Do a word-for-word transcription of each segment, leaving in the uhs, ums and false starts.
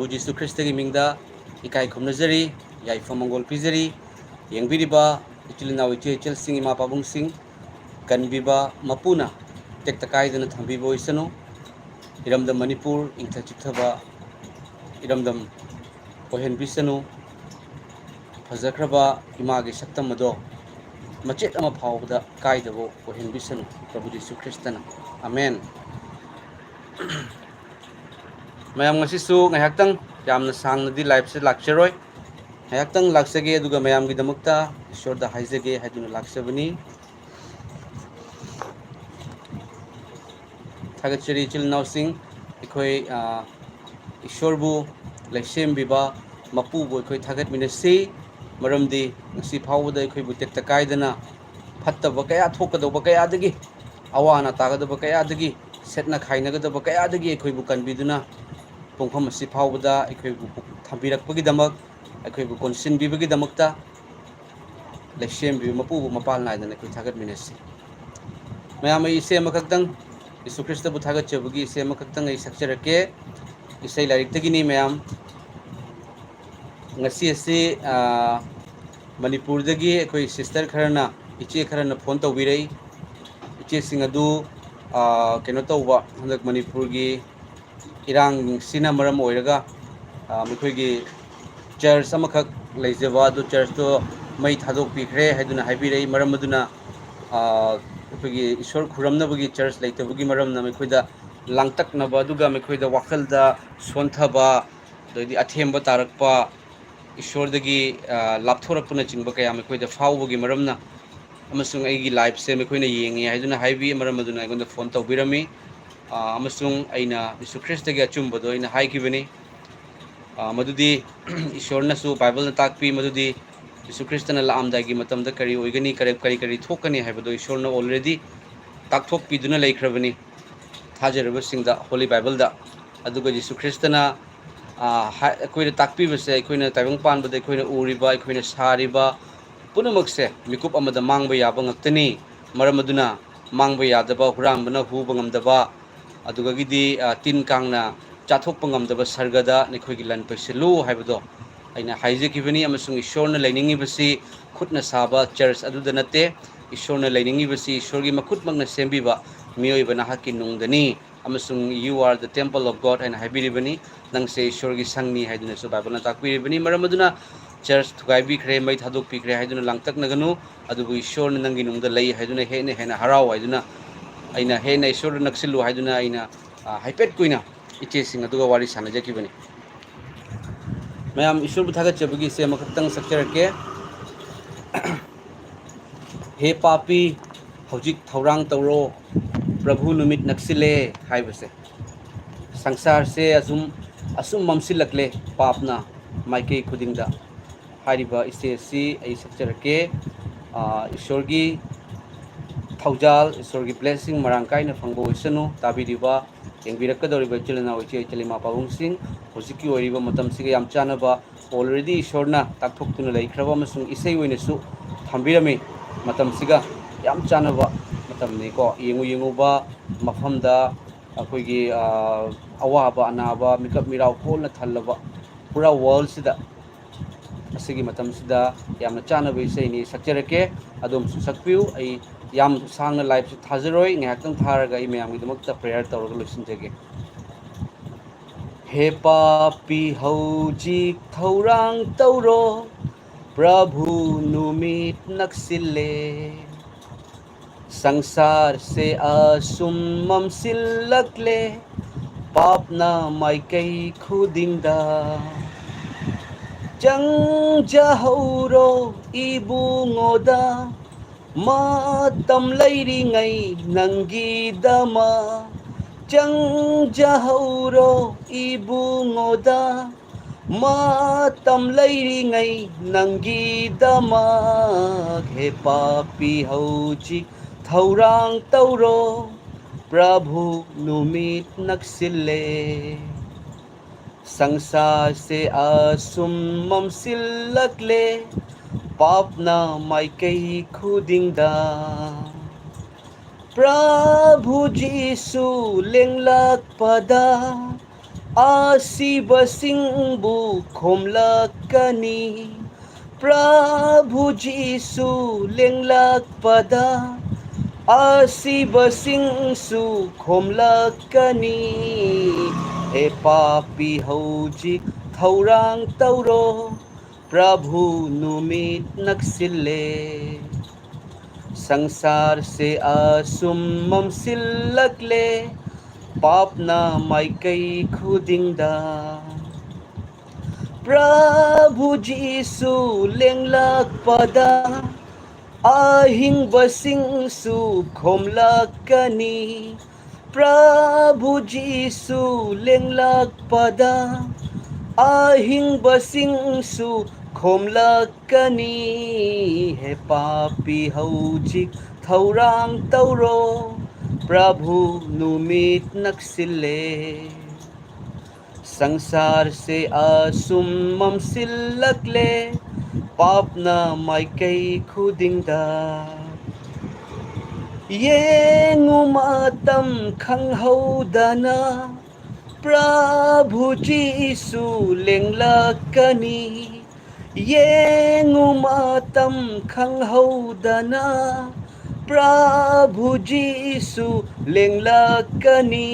ꯄ꯭ꯔꯚꯨ ꯖꯤꯁꯨ ꯈ꯭ꯔꯤꯁꯇꯒꯤ ꯃꯤꯡꯗ ꯏꯀꯥꯏ ꯈꯨꯝꯅꯖꯔꯤ, ꯌꯥꯏꯐ ꯃꯪꯒꯣꯜ ꯄꯤꯖꯔꯤ꯫ ꯌꯦꯡꯕꯤꯔꯤꯕ ꯏꯆꯤꯜ ꯏꯅꯥꯎ, ꯏꯆꯦ ꯏꯆꯜꯁꯤꯡ, ꯏꯃꯥ ꯄꯥꯕꯨꯡꯁꯤꯡ, ꯀꯟꯕꯤꯕ ꯃꯄꯨꯅ ꯇꯦꯛꯇ ꯀꯥꯏꯗꯅ ꯊꯝꯕꯤꯕ ꯑꯣꯏꯁꯅꯨ꯫ ꯏꯔꯝꯗꯝ ꯃꯅꯤꯄꯨꯔ ꯏꯪꯊ ꯆꯤꯛꯊꯕ ꯏꯔꯝꯗꯝ ꯑꯣꯏꯍꯟꯕꯤꯁꯅꯨ꯫ ꯐꯖꯈ꯭ꯔꯕ ꯏꯃꯥꯒꯤ ꯁꯛꯇꯝ ꯑꯗꯣ ꯃꯆꯦꯠ ꯑꯃ ꯐꯥꯎꯕꯗ ꯀꯥꯏꯗꯕ ꯑꯣꯏꯍꯟꯕꯤꯁꯅꯨ, ꯄ꯭ꯔꯚꯨ ꯖꯤꯁꯨ ꯈ꯭ꯔꯤꯁꯇꯅ꯫ ꯑꯃꯦꯟ꯫ ꯃꯌꯥꯝ, ꯉꯁꯤꯁꯨ ꯉꯥꯏꯍꯥꯛꯇꯪ, ꯌꯥꯝꯅ ꯁꯥꯡꯅꯗꯤ liveꯁꯦ ꯂꯥꯛꯆꯔꯣꯏ, ꯉꯥꯏꯍꯥꯛꯇꯪ ꯂꯥꯛꯆꯒꯦ, ꯑꯗꯨꯒ ꯃꯌꯥꯝꯒꯤꯗꯃꯛꯇ ꯏꯁꯣꯔꯗ ꯍꯥꯏꯖꯒꯦ ꯍꯥꯏꯗꯨꯅ ꯂꯥꯛꯆꯕꯅꯤ꯫ ꯊꯥꯒꯠꯆꯔꯤ ꯏꯆꯤꯜ ꯏꯅꯥꯎꯁꯤꯡ, ꯑꯩꯈꯣꯏ, ꯑ, ꯏꯁꯣꯔꯕꯨ, ꯂꯩꯁꯦꯝꯕꯤꯕ ꯃꯄꯨꯕꯨ ꯑꯩꯈꯣꯏ ꯊꯥꯒꯠꯃꯤꯟꯅꯁꯤ꯫ ꯃꯔꯝꯗꯤ ꯉꯁꯤ ꯐꯥꯎꯕꯗ ꯑꯩꯈꯣꯏꯕꯨ ꯇꯦꯛꯇ ꯀꯥꯏꯗꯅ ꯐꯠꯇꯕ ꯀꯌꯥ ꯊꯣꯛꯀꯗꯧꯕ ꯀꯌꯥꯗꯒꯤ, ꯑꯋꯥ ꯑꯅꯥ ꯇꯥꯒꯗꯕ ꯀꯌꯥꯗꯒꯤ, ꯁꯦꯠꯅ ꯈꯥꯏꯅꯒꯗꯕ ꯀꯌꯥꯗꯒꯤ ꯑꯩꯈꯣꯏꯕꯨ ꯀꯟꯕꯤꯗꯨꯅ ꯄꯨꯡꯐꯝ ꯑꯁꯤ ꯐꯥꯎꯕꯗ ꯑꯩꯈꯣꯏꯕꯨ ꯊꯝꯕꯤꯔꯛꯄꯒꯤꯗꯃꯛ, ꯑꯩꯈꯣꯏꯕꯨ ꯀꯣꯟꯁꯤꯟꯕꯤꯕꯒꯤꯗꯃꯛꯇ ꯂꯩꯁꯦꯝꯕꯤꯕ ꯃꯄꯨꯕꯨ ꯃꯄꯥꯜ ꯅꯥꯏꯗꯅ ꯑꯩꯈꯣꯏ ꯊꯥꯒꯠꯃꯤꯟꯅꯁꯤ꯫ ꯃꯌꯥꯝ, ꯑꯩ ꯏꯁꯩ ꯑꯃꯈꯛꯇꯪ, ꯌꯤꯁꯨ ꯈ꯭ꯔꯤꯁꯇꯕꯨ ꯊꯥꯒꯠꯆꯕꯒꯤ ꯏꯁꯩ ꯑꯃꯈꯛꯇꯪ ꯑꯩ ꯁꯛꯆꯔꯛꯀꯦ꯫ ꯏꯁꯩ ꯂꯥꯏꯔꯤꯛꯇꯒꯤꯅꯤ ꯃꯌꯥꯝ꯫ ꯉꯁꯤ ꯑꯁꯤ, ꯑ, ꯃꯅꯤꯄꯨꯔꯗꯒꯤ ꯑꯩꯈꯣꯏ sister ꯈꯔꯅ, ꯏꯆꯦ ꯈꯔꯅ phone ꯇꯧꯕꯤꯔꯛꯏ꯫ ꯏꯆꯦꯁꯤꯡ ꯑꯗꯨ, ꯑ, ꯀꯩꯅꯣ ꯇꯧꯕ, ꯍꯟꯗꯛ ꯃꯅꯤꯄꯨꯔꯒꯤ ꯏꯔꯥꯡꯁꯤꯅ ꯃꯔꯝ ꯑꯣꯏꯔꯒ, ꯑ, ꯃꯈꯣꯏꯒꯤ church ꯑꯃꯈꯛ ꯂꯩꯖꯕ ꯑꯗꯨ churchꯇꯣ ꯃꯩ ꯊꯥꯗꯣꯛꯄꯤꯈ꯭ꯔꯦ ꯍꯥꯏꯗꯨꯅ ꯍꯥꯏꯕꯤꯔꯛꯏ꯫ ꯃꯔꯝ ꯑꯗꯨꯅ, ꯑ, ꯑꯩꯈꯣꯏꯒꯤ ꯏꯁꯣꯔ ꯈꯨꯔꯨꯝꯅꯕꯒꯤ church ꯂꯩꯇꯕꯒꯤ ꯃꯔꯝꯅ ꯃꯈꯣꯏꯗ ꯂꯥꯡꯇꯛꯅꯕ, ꯑꯗꯨꯒ ꯃꯈꯣꯏꯗ ꯋꯥꯈꯜꯗ ꯁꯣꯟꯊꯕ, ꯑꯗꯩꯗꯤ ꯑꯊꯦꯝꯕ ꯇꯥꯔꯛꯄ, ꯏꯁꯣꯔꯗꯒꯤ, ꯑ, ꯂꯥꯞꯊꯣꯔꯛꯄꯅꯆꯤꯡꯕ ꯀꯌꯥ ꯃꯈꯣꯏꯗ ꯐꯥꯎꯕꯒꯤ ꯃꯔꯝꯅ, ꯑꯃꯁꯨꯡ ꯑꯩꯒꯤ liveꯁꯦ ꯃꯈꯣꯏꯅ ꯌꯦꯡꯉꯤ ꯍꯥꯏꯗꯨꯅ ꯍꯥꯏꯕꯤ, ꯃꯔꯝ ꯑꯗꯨꯅ ꯑꯩꯉꯣꯟꯗ phone ꯇꯧꯕꯤꯔꯝꯃꯤ꯫ ꯑ, ꯑꯃꯁꯨꯡ ꯑꯩꯅ ꯖꯤꯁꯨ ꯈ꯭ꯔꯤꯁꯇꯒꯤ ꯑꯆꯨꯝꯕꯗꯣ ꯑꯩꯅ ꯍꯥꯏꯈꯤꯕꯅꯤ꯫ ꯑ, ꯃꯗꯨꯗꯤ ꯏꯁꯣꯔꯅꯁꯨ, ꯕꯥꯏꯕꯜꯅ ꯇꯥꯛꯄꯤ ꯃꯗꯨꯗꯤ ꯖꯤꯁꯨ ꯈ꯭ꯔꯤꯁꯇꯅ ꯂꯥꯛꯑꯝꯗꯥꯏꯒꯤ ꯃꯇꯝꯗ ꯀꯔꯤ ꯑꯣꯏꯒꯅꯤ, ꯀꯔꯤ, ꯀꯔꯤ, ꯀꯔꯤ ꯊꯣꯛꯀꯅꯤ ꯍꯥꯏꯕꯗꯣ ꯏꯁꯣꯔꯅ already ꯇꯥꯛꯊꯣꯛꯄꯤꯗꯨꯅ ꯂꯩꯈ꯭ꯔꯕꯅꯤ ꯊꯥꯖꯔꯕꯁꯤꯡꯗ, Holy Bibleꯗ꯫ ꯑꯗꯨꯒ ꯖꯤꯁꯨ ꯈ꯭ꯔꯤꯁꯇꯅ, ꯑ, ꯍꯥꯏ-, ꯑꯩꯈꯣꯏꯗ ꯇꯥꯛꯄꯤꯕꯁꯦ, ꯑꯩꯈꯣꯏꯅ ꯇꯥꯏꯕꯪ ꯄꯥꯟꯕꯗ ꯑꯩꯈꯣꯏꯅ ꯎꯔꯤꯕ, ꯑꯩꯈꯣꯏꯅ ꯁꯥꯔꯤꯕ ꯄꯨꯝꯅꯃꯛꯁꯦ ꯃꯤꯀꯨꯞ ꯑꯃꯗ ꯃꯥꯡꯕ ꯌꯥꯕ ꯉꯥꯛꯇꯅꯤ꯫ ꯃꯔꯝ ꯑꯗꯨꯅ ꯃꯥꯡꯕ ꯌꯥꯗꯕ, ꯍꯨꯔꯥꯟꯕꯅ ꯍꯨꯕ ꯉꯝꯗꯕ, ꯑꯗꯨꯗꯒꯤꯗꯤ, ꯑ, ꯇꯤꯟ ꯀꯥꯡꯅ ꯆꯥꯊꯣꯛꯄ ꯉꯝꯗꯕ ꯁꯔꯒꯗ ꯅꯈꯣꯏꯒꯤ ꯂꯟ ꯇꯣꯏꯁꯤꯜꯂꯨ ꯍꯥꯏꯕꯗꯣ ꯑꯩꯅ ꯍꯥꯏꯖꯈꯤꯕꯅꯤ꯫ ꯑꯃꯁꯨꯡ ꯏꯁꯣꯔꯅ ꯂꯩꯅꯤꯡꯉꯤꯕꯁꯤ ꯈꯨꯠꯅ ꯁꯥꯕ ꯆꯔꯆ ꯑꯗꯨꯗ ꯅꯠꯇꯦ꯫ ꯏꯁꯣꯔꯅ ꯂꯩꯅꯤꯡꯉꯤꯕꯁꯤ ꯏꯁꯣꯔꯒꯤ ꯃꯈꯨꯠꯃꯛꯅ ꯁꯦꯝꯕꯤꯕ ꯃꯤꯑꯣꯏꯕ ꯅꯍꯥꯛꯀꯤ ꯅꯨꯡꯗꯅꯤ꯫ ꯑꯃꯁꯨꯡ "You are the temple of God" ꯍꯥꯏꯅ ꯍꯥꯏꯕꯤꯔꯤꯕꯅꯤ꯫ "ꯅꯪꯁꯦ ꯏꯁꯣꯔꯒꯤ ꯁꯪꯅꯤ" ꯍꯥꯏꯗꯨꯅꯁꯨ ꯕꯥꯏꯕꯜꯅ ꯇꯥꯛꯄꯤꯔꯤꯕꯅꯤ꯫ ꯃꯔꯝ ꯑꯗꯨꯅ ꯆꯔꯆ ꯊꯨꯒꯥꯏꯕꯤꯈ꯭ꯔꯦ, ꯃꯩ ꯊꯥꯗꯣꯛꯄꯤꯈ꯭ꯔꯦ ꯍꯥꯏꯗꯨꯅ ꯂꯥꯡꯇꯛꯅꯒꯅꯨ꯫ ꯑꯗꯨꯕꯨ ꯏꯁꯣꯔꯅ ꯅꯪꯒꯤ ꯅꯨꯡꯗ ꯂꯩ ꯍꯥꯏꯗꯨꯅ ꯍꯦꯟꯅ ꯍꯦꯟꯅ ꯍꯔꯥꯎ ꯍꯥꯏꯗꯨꯅ, ꯑꯩꯅ ꯍꯦꯟꯅ ꯏꯁꯣꯔꯗ ꯅꯛꯁꯤꯜꯂꯨ ꯍꯥꯏꯗꯨꯅ ꯑꯩꯅ, ꯑ, ꯍꯥꯏꯐꯦꯠ ꯀꯨꯏꯅ ꯏꯆꯦꯁꯤꯡ ꯑꯗꯨꯒ ꯋꯥꯔꯤ ꯁꯥꯟꯅꯖꯈꯤꯕꯅꯤ꯫ ꯃꯌꯥꯝ ꯏꯁꯣꯔꯕꯨ ꯊꯥꯒꯠꯆꯕꯒꯤ ꯏꯁꯩ ꯑꯃꯈꯛꯇꯪ ꯁꯛꯆꯔꯛꯀꯦ꯫ "ꯍꯦ ꯄꯥꯄꯤ, ꯍꯧꯖꯤꯛ ꯊꯧꯔꯥꯡ ꯇꯧꯔꯣ, ꯄ꯭ꯔꯚꯨ ꯅꯨꯃꯤꯠ ꯅꯛꯁꯤꯜꯂꯦ" ꯍꯥꯏꯕꯁꯦ꯫ "ꯁꯪꯁꯥꯔꯁꯦ ꯑꯁꯨꯝ, ꯑꯁꯨꯝ ꯃꯝꯁꯤꯜꯂꯛꯂꯦ, ꯄꯥꯞꯅ ꯃꯥꯏꯀꯩ ꯈꯨꯗꯤꯡꯗ" ꯍꯥꯏꯔꯤꯕ ꯏꯁꯩ ꯑꯁꯤ ꯑꯩ ꯁꯛꯆꯔꯛꯀꯦ꯫ ꯑꯥ, ꯏꯁꯣꯔꯒꯤ ꯊꯧꯖꯥꯜ, ꯏꯁꯣꯔꯒꯤ blessing ꯃꯔꯥꯡ ꯀꯥꯏꯅ ꯐꯪꯕ ꯑꯣꯏꯁꯅꯨ꯫ ꯇꯥꯕꯤꯔꯤꯕ, ꯌꯦꯡꯕꯤꯔꯛꯀꯗꯧꯔꯤꯕ ꯏꯆꯤꯜ ꯏꯅꯥꯎ, ꯏꯆꯦ ꯏꯆꯜ, ꯏꯃꯥ ꯄꯥꯕꯨꯡꯁꯤꯡ, ꯍꯧꯖꯤꯛꯀꯤ ꯑꯣꯏꯔꯤꯕ ꯃꯇꯝꯁꯤꯒ ꯌꯥꯝ ꯆꯥꯟꯅꯕ, already ꯏꯁꯣꯔꯅ ꯇꯥꯛꯊꯣꯛꯇꯨꯅ ꯂꯩꯈ꯭ꯔꯕ ꯑꯃꯁꯨꯡ ꯏꯁꯩ ꯑꯣꯏꯅꯁꯨ ꯊꯝꯕꯤꯔꯝꯃꯤ꯫ ꯃꯇꯝꯁꯤꯒ ꯌꯥꯝ ꯆꯥꯟꯅꯕ ꯃꯇꯝꯅꯤꯀꯣ꯫ ꯌꯦꯡꯉꯨ ꯌꯦꯡꯉꯨꯕ ꯃꯐꯝꯗ ꯑꯩꯈꯣꯏꯒꯤ, ꯑ, ꯑꯋꯥꯕ ꯑꯅꯥꯕ, ꯃꯤꯀꯞ ꯃꯤꯔꯥꯎ ꯀꯣꯜꯅ ꯊꯜꯂꯕ ꯄꯨꯔꯥ worldꯁꯤꯗ ꯑꯁꯤꯒꯤ ꯃꯇꯝꯁꯤꯗ ꯌꯥꯝꯅ ꯆꯥꯟꯅꯕ ꯏꯁꯩꯅꯤ, ꯁꯛꯆꯔꯛꯀꯦ꯫ ꯑꯗꯣꯝꯁꯨ ꯁꯛꯄꯤꯌꯨ꯫ ꯑꯩ ꯌꯥꯝ ꯁꯥꯡꯅ liveꯁꯤ ꯊꯥꯖꯔꯣꯏ, ꯉꯥꯏꯍꯥꯛꯇꯪ ꯊꯥꯔꯒ ꯑꯩ ꯃꯌꯥꯝꯒꯤꯗꯃꯛꯇ prayer ꯇꯧꯔꯒ ꯂꯣꯏꯁꯤꯟꯖꯒꯦ꯫ ꯍꯦ ꯄꯥꯄꯤ, ꯍꯧꯖꯤꯛ ꯊꯧꯔꯥꯡ ꯇꯧꯔꯣ, ꯄ꯭ꯔꯚꯨ ꯅꯨꯃꯤꯠ ꯅꯛꯁꯤꯜꯂꯦ꯫ ꯁꯪꯁꯥꯔꯁꯦ ꯑꯁꯨꯝ ꯃꯝꯁꯤꯜꯂꯛꯂꯦ, ꯄꯥꯞꯅ ꯃꯥꯏꯀꯩ ꯈꯨꯗꯤꯡꯗ꯫ ꯆꯪꯖꯍꯧꯔꯣ ꯏꯕꯨꯡꯉꯣꯗ, ꯃꯇꯝ ꯂꯩꯔꯤꯉꯩ ꯅꯪꯒꯤꯗꯃꯛ꯫ ꯆꯪꯖꯍꯧꯔꯣ ꯏꯕꯨꯡꯉꯣꯗ, ꯃꯇꯝ ꯂꯩꯔꯤꯉꯩ ꯅꯪꯒꯤꯗꯃꯛ꯫ ꯍꯦ ꯄꯥꯄꯤ, ꯍꯧꯖꯤꯛ ꯊꯧꯔꯥꯡ ꯇꯧꯔꯣ, ꯄ꯭ꯔꯚꯨ ꯅꯨꯃꯤꯠ ꯅꯛꯁꯤꯜꯂꯦ꯫ ꯁꯪꯁꯥꯔꯁꯦ ꯑꯁꯨꯝ ꯃꯝꯁꯤꯜꯂꯛꯂꯦ, ꯄꯥꯞꯅ ꯃꯥꯏꯀꯩ ꯈꯨꯗꯤꯡꯗ꯫ ꯄ꯭ꯔꯚꯨ ꯖꯤꯁꯨ ꯂꯦꯡꯂꯛꯄꯗ, ꯑꯁꯤꯕꯁꯤꯡꯕꯨ ꯈꯣꯝꯂꯛꯀꯅꯤ꯫ ꯄ꯭ꯔꯚꯨ ꯖꯤꯁꯨ ꯂꯦꯡꯂꯛꯄꯗ ꯑꯁꯤꯕꯁꯤꯡꯁꯨ ꯈꯣꯝꯂꯛꯀꯅꯤ꯫ ꯍꯦ ꯄꯥꯄꯤ, ꯍꯧꯖꯤꯛ ꯊꯧꯔꯥꯡ ꯇꯧꯔꯣ, ꯄ꯭ꯔꯚꯨ ꯅꯨꯃꯤꯠ ꯅꯛꯁꯤꯜꯂꯦ꯫ ꯁꯪꯁꯥꯔꯁꯦ ꯑꯁꯨꯝ ꯃꯝꯁꯤꯜꯂꯛꯂꯦ, ꯄꯥꯞꯅ ꯃꯥꯏꯀꯩ ꯈꯨꯗꯤꯡꯗ꯫ ꯄ꯭ꯔꯚꯨ ꯖꯤꯁꯨ ꯂꯦꯡꯂꯛꯄꯗ ꯑꯍꯤꯡꯕꯁꯤꯡꯁꯨ ꯈꯣꯝꯂꯛꯀꯅꯤ꯫ ꯄ꯭ꯔꯚꯨ ꯖꯤꯁꯨ ꯂꯦꯡꯂꯛꯄꯗ ꯑꯍꯤꯡꯕꯁꯤꯡꯁꯨ ꯈꯣꯝꯂꯛꯀꯅꯤ꯫ ꯍꯦ ꯄꯥꯄꯤ, ꯍꯧꯖꯤꯛ ꯊꯧꯔꯥꯡ ꯇꯧꯔꯣ, ꯄ꯭ꯔꯚꯨ ꯅꯨꯃꯤꯠ ꯅꯛꯁꯤꯜꯂꯦ꯫ ꯁꯪꯁꯥꯔꯁꯦ ꯑꯁꯨꯝ ꯃꯝꯁꯤꯜꯂꯛꯂꯦ, ꯄꯥꯞꯅ ꯃꯥꯏꯀꯩ ꯈꯨꯗꯤꯡꯗ꯫ ꯌꯦꯡꯉꯨ, ꯃꯇꯝ ꯈꯪꯍꯧꯗꯅ ꯄ꯭ꯔꯚꯨ ꯖꯤꯁꯨ ꯂꯦꯡꯂꯛꯀꯅꯤ꯫ ꯌꯦꯡꯉꯨ, ꯃꯇꯝ ꯈꯪꯍꯧꯗꯅ ꯄ꯭ꯔꯚꯨ ꯖꯤꯁꯨ ꯂꯦꯡꯂꯛꯀꯅꯤ꯫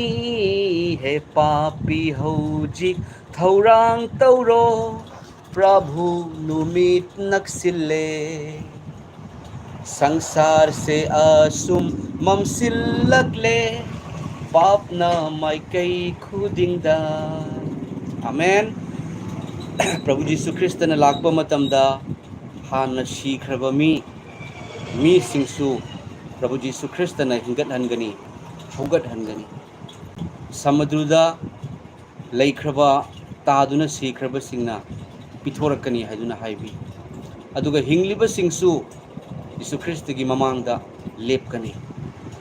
ꯍꯦ ꯄꯥꯄꯤ, ꯍꯧꯖꯤꯛ ꯊꯧꯔꯥꯡ ꯇꯧꯔꯣ, ꯄ꯭ꯔꯚꯨ ꯅꯨꯃꯤꯠ ꯅꯛꯁꯤꯜꯂꯦ꯫ ꯁꯪꯁꯥꯔꯁꯦ ꯑꯁꯨꯝ ꯃꯝꯁꯤꯜꯂꯛꯂꯦ, ꯄꯥꯞꯅ ꯃꯥꯏꯀꯩ ꯈꯨꯗꯤꯡꯗ꯫ ꯑꯃꯦꯟ꯫ ꯄ꯭ꯔꯚꯨ ꯖꯤꯁꯨ ꯈ꯭ꯔꯤꯁꯇꯅ ꯂꯥꯛꯄ ꯃꯇꯝꯗ ꯍꯥꯟꯅ ꯁꯤꯈ꯭ꯔꯕ ꯃꯤ, ꯃꯤꯁꯤꯡꯁꯨ ꯄ꯭ꯔꯚꯨ ꯖꯤꯁꯨ ꯈ꯭ꯔꯤꯁꯇꯅ ꯍꯤꯡꯒꯠꯍꯟꯒꯅꯤ, ꯍꯧꯒꯠꯍꯟꯒꯅꯤ꯫ ꯁꯃꯨꯗ꯭ꯔꯗ ꯂꯩꯈ꯭ꯔꯕ, ꯇꯥꯗꯨꯅ ꯁꯤꯈ꯭ꯔꯕꯁꯤꯡꯅ ꯄꯤꯊꯣꯔꯛꯀꯅꯤ ꯍꯥꯏꯗꯨꯅ ꯍꯥꯏꯕꯤ꯫ ꯑꯗꯨꯒ ꯍꯤꯡꯂꯤꯕꯁꯤꯡꯁꯨ ꯖꯤꯁꯨ ꯈ꯭ꯔꯤꯁꯇꯒꯤ ꯃꯃꯥꯡꯗ ꯂꯦꯞꯀꯅꯤ꯫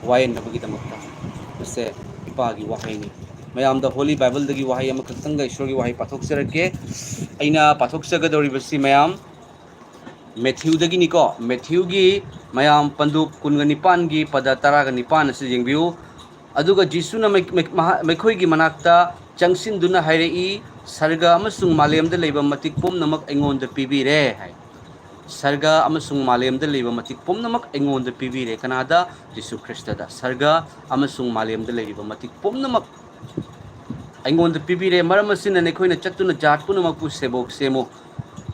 ꯋꯥꯌꯦꯟꯅꯕꯒꯤꯗꯃꯛꯇ꯫ ꯃꯁꯦ ꯏꯄꯥꯒꯤ ꯋꯥꯍꯩꯅꯤ꯫ ꯃꯌꯥꯝꯗ ꯍꯣꯂꯤ ꯕꯥꯏꯕꯜꯗꯒꯤ ꯋꯥꯍꯩ ꯑꯃꯈꯛꯇꯪꯒ ꯏꯁꯣꯔꯒꯤ ꯋꯥꯍꯩ ꯄꯥꯊꯣꯛꯆꯔꯛꯀꯦ꯫ ꯑꯩꯅ ꯄꯥꯊꯣꯛꯆꯒꯗꯧꯔꯤꯕꯁꯤ ꯃꯌꯥꯝ ꯃꯦꯊ꯭ꯌꯨꯗꯒꯤꯅꯤꯀꯣ꯫ ꯃꯦꯊ꯭ꯌꯨꯒꯤ ꯃꯌꯥꯝ ꯄꯟꯗꯨꯞ ꯀꯨꯟꯒ ꯅꯤꯄꯥꯟꯒꯤ ꯄꯗ ꯇꯔꯥꯒ ꯅꯤꯄꯥꯟ ꯑꯁꯤ ꯌꯦꯡꯕꯤꯌꯨ꯫ ꯑꯗꯨꯒ ꯖꯤꯁꯨꯅ ꯃꯩ-, ꯃꯩ-, ꯃꯍꯥ-, ꯃꯈꯣꯏꯒꯤ ꯃꯅꯥꯛꯇ ꯆꯪꯁꯤꯟꯗꯨꯅ ꯍꯥꯏꯔꯛꯏ, "ꯁꯔꯒ ꯑꯃꯁꯨꯡ ꯃꯥꯂꯦꯝꯗ ꯂꯩꯕ ꯃꯇꯤꯛ ꯄꯨꯝꯅꯃꯛ ꯑꯩꯉꯣꯟꯗ ꯄꯤꯕꯤꯔꯦ" ꯍꯥꯏ꯫ "ꯁꯔꯒ ꯑꯃꯁꯨꯡ ꯃꯥꯂꯦꯝꯗ ꯂꯩꯕ ꯃꯇꯤꯛ ꯄꯨꯝꯅꯃꯛ ꯑꯩꯉꯣꯟꯗ ꯄꯤꯕꯤꯔꯦ"꯫ ꯀꯅꯥꯗ? ꯖꯤꯁꯨ ꯈ꯭ꯔꯤꯁꯇꯗ꯫ "ꯁꯔꯒ ꯑꯃꯁꯨꯡ ꯃꯥꯂꯦꯝꯗ ꯂꯩꯔꯤꯕ ꯃꯇꯤꯛ ꯄꯨꯝꯅꯃꯛ ꯑꯩꯉꯣꯟꯗ ꯄꯤꯕꯤꯔꯦ꯫ ꯃꯔꯝ ꯑꯁꯤꯅ ꯅꯈꯣꯏꯅ ꯆꯠꯇꯨꯅ ꯖꯥꯠ ꯄꯨꯝꯅꯃꯛꯄꯨ ꯁꯦꯕꯣꯛ ꯁꯦꯝꯃꯨ"꯫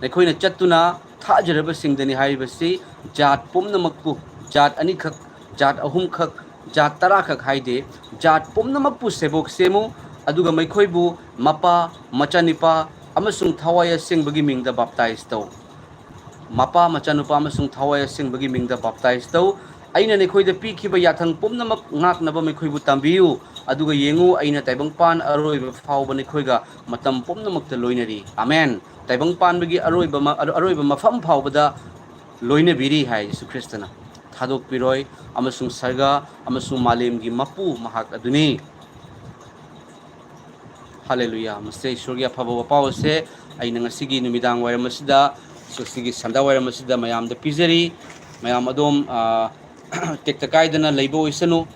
ꯅꯈꯣꯏꯅ ꯆꯠꯇꯨꯅ ꯊꯥꯖꯔꯕꯁꯤꯡꯗꯅꯤ ꯍꯥꯏꯔꯤꯕꯁꯤ ꯖꯥꯠ ꯄꯨꯝꯅꯃꯛꯄꯨ, ꯖꯥꯠ ꯑꯅꯤꯈꯛ, ꯖꯥꯠ ꯑꯍꯨꯝꯈꯛ, ꯖꯥꯠ ꯇꯔꯥꯈꯛ ꯍꯥꯏꯗꯦ, ꯖꯥꯠ ꯄꯨꯝꯅꯃꯛꯄꯨ ꯁꯦꯕꯣꯛ ꯁꯦꯝꯃꯨ, ꯑꯗꯨꯒ ꯃꯈꯣꯏꯕꯨ ꯃꯄꯥ, ꯃꯆꯥꯅꯤꯄꯥ ꯑꯃꯁꯨꯡ ꯊꯋꯥꯏ ꯑꯁꯦꯡꯕꯒꯤ ꯃꯤꯡꯗ ꯕꯥꯞꯇꯥꯏꯖ ꯇꯧ꯫ ꯃꯄꯥ, ꯃꯆꯥꯅꯨꯄꯥ ꯑꯃꯁꯨꯡ ꯊꯋꯥꯏ ꯑꯁꯦꯡꯕꯒꯤ ꯃꯤꯡꯗ ꯕꯥꯞꯇꯥꯏꯖ ꯇꯧ꯫ ꯑꯩꯅ ꯅꯈꯣꯏꯗ ꯄꯤꯈꯤꯕ ꯌꯥꯊꯪ ꯄꯨꯝꯅꯃꯛ ꯉꯥꯛꯅꯕ ꯃꯈꯣꯏꯕꯨ ꯇꯝꯕꯤꯌꯨ꯫ ꯑꯗꯨꯒ ꯌꯦꯡꯉꯨ, ꯑꯩꯅ ꯇꯥꯏꯕꯪꯄꯥꯟ ꯑꯔꯣꯏꯕ ꯐꯥꯎꯕ ꯅꯈꯣꯏꯒ ꯃꯇꯝ ꯄꯨꯝꯅꯃꯛꯇ ꯂꯣꯏꯅꯔꯤ꯫ ꯑꯃꯦꯟ꯫ ꯇꯥꯏꯕꯪ ꯄꯥꯟꯕꯒꯤ ꯑꯔꯣꯏꯕ ꯃ-, ꯑꯔꯣꯏꯕ ꯃꯐꯝ ꯐꯥꯎꯕꯗ ꯂꯣꯏꯅꯕꯤꯔꯤ ꯍꯥꯏ ꯖꯤꯁꯨ ꯈ꯭ꯔꯤꯁꯇꯅ꯫ ꯊꯥꯗꯣꯛꯄꯤꯔꯣꯏ, ꯑꯃꯁꯨꯡ ꯁꯔꯒ ꯑꯃꯁꯨꯡ ꯃꯥꯂꯦꯝꯒꯤ ꯃꯄꯨ ꯃꯍꯥꯛ ꯑꯗꯨꯅꯤ꯫ ꯍꯥꯂꯦꯂꯨꯌꯥ꯫ ꯃꯁꯦ ꯏꯁꯣꯔꯒꯤ ꯑꯐꯕ ꯋꯥꯄꯥꯎ ꯑꯁꯦ ꯑꯩꯅ ꯉꯁꯤꯒꯤ ꯅꯨꯃꯤꯗꯥꯡ ꯋꯥꯏꯔꯝ ꯑꯁꯤꯗ, ꯉꯁꯤꯒꯤ ꯁꯟꯗꯥ ꯋꯥꯏꯔꯝ ꯑꯁꯤꯗ ꯃꯌꯥꯝꯗ ꯄꯤꯖꯔꯤ꯫ ꯃꯌꯥꯝ ꯑꯗꯣꯝ, ꯑ, ꯇꯦꯛꯇ ꯀꯥꯏꯗꯅ ꯂꯩꯕ ꯑꯣꯏꯁꯅꯨ꯫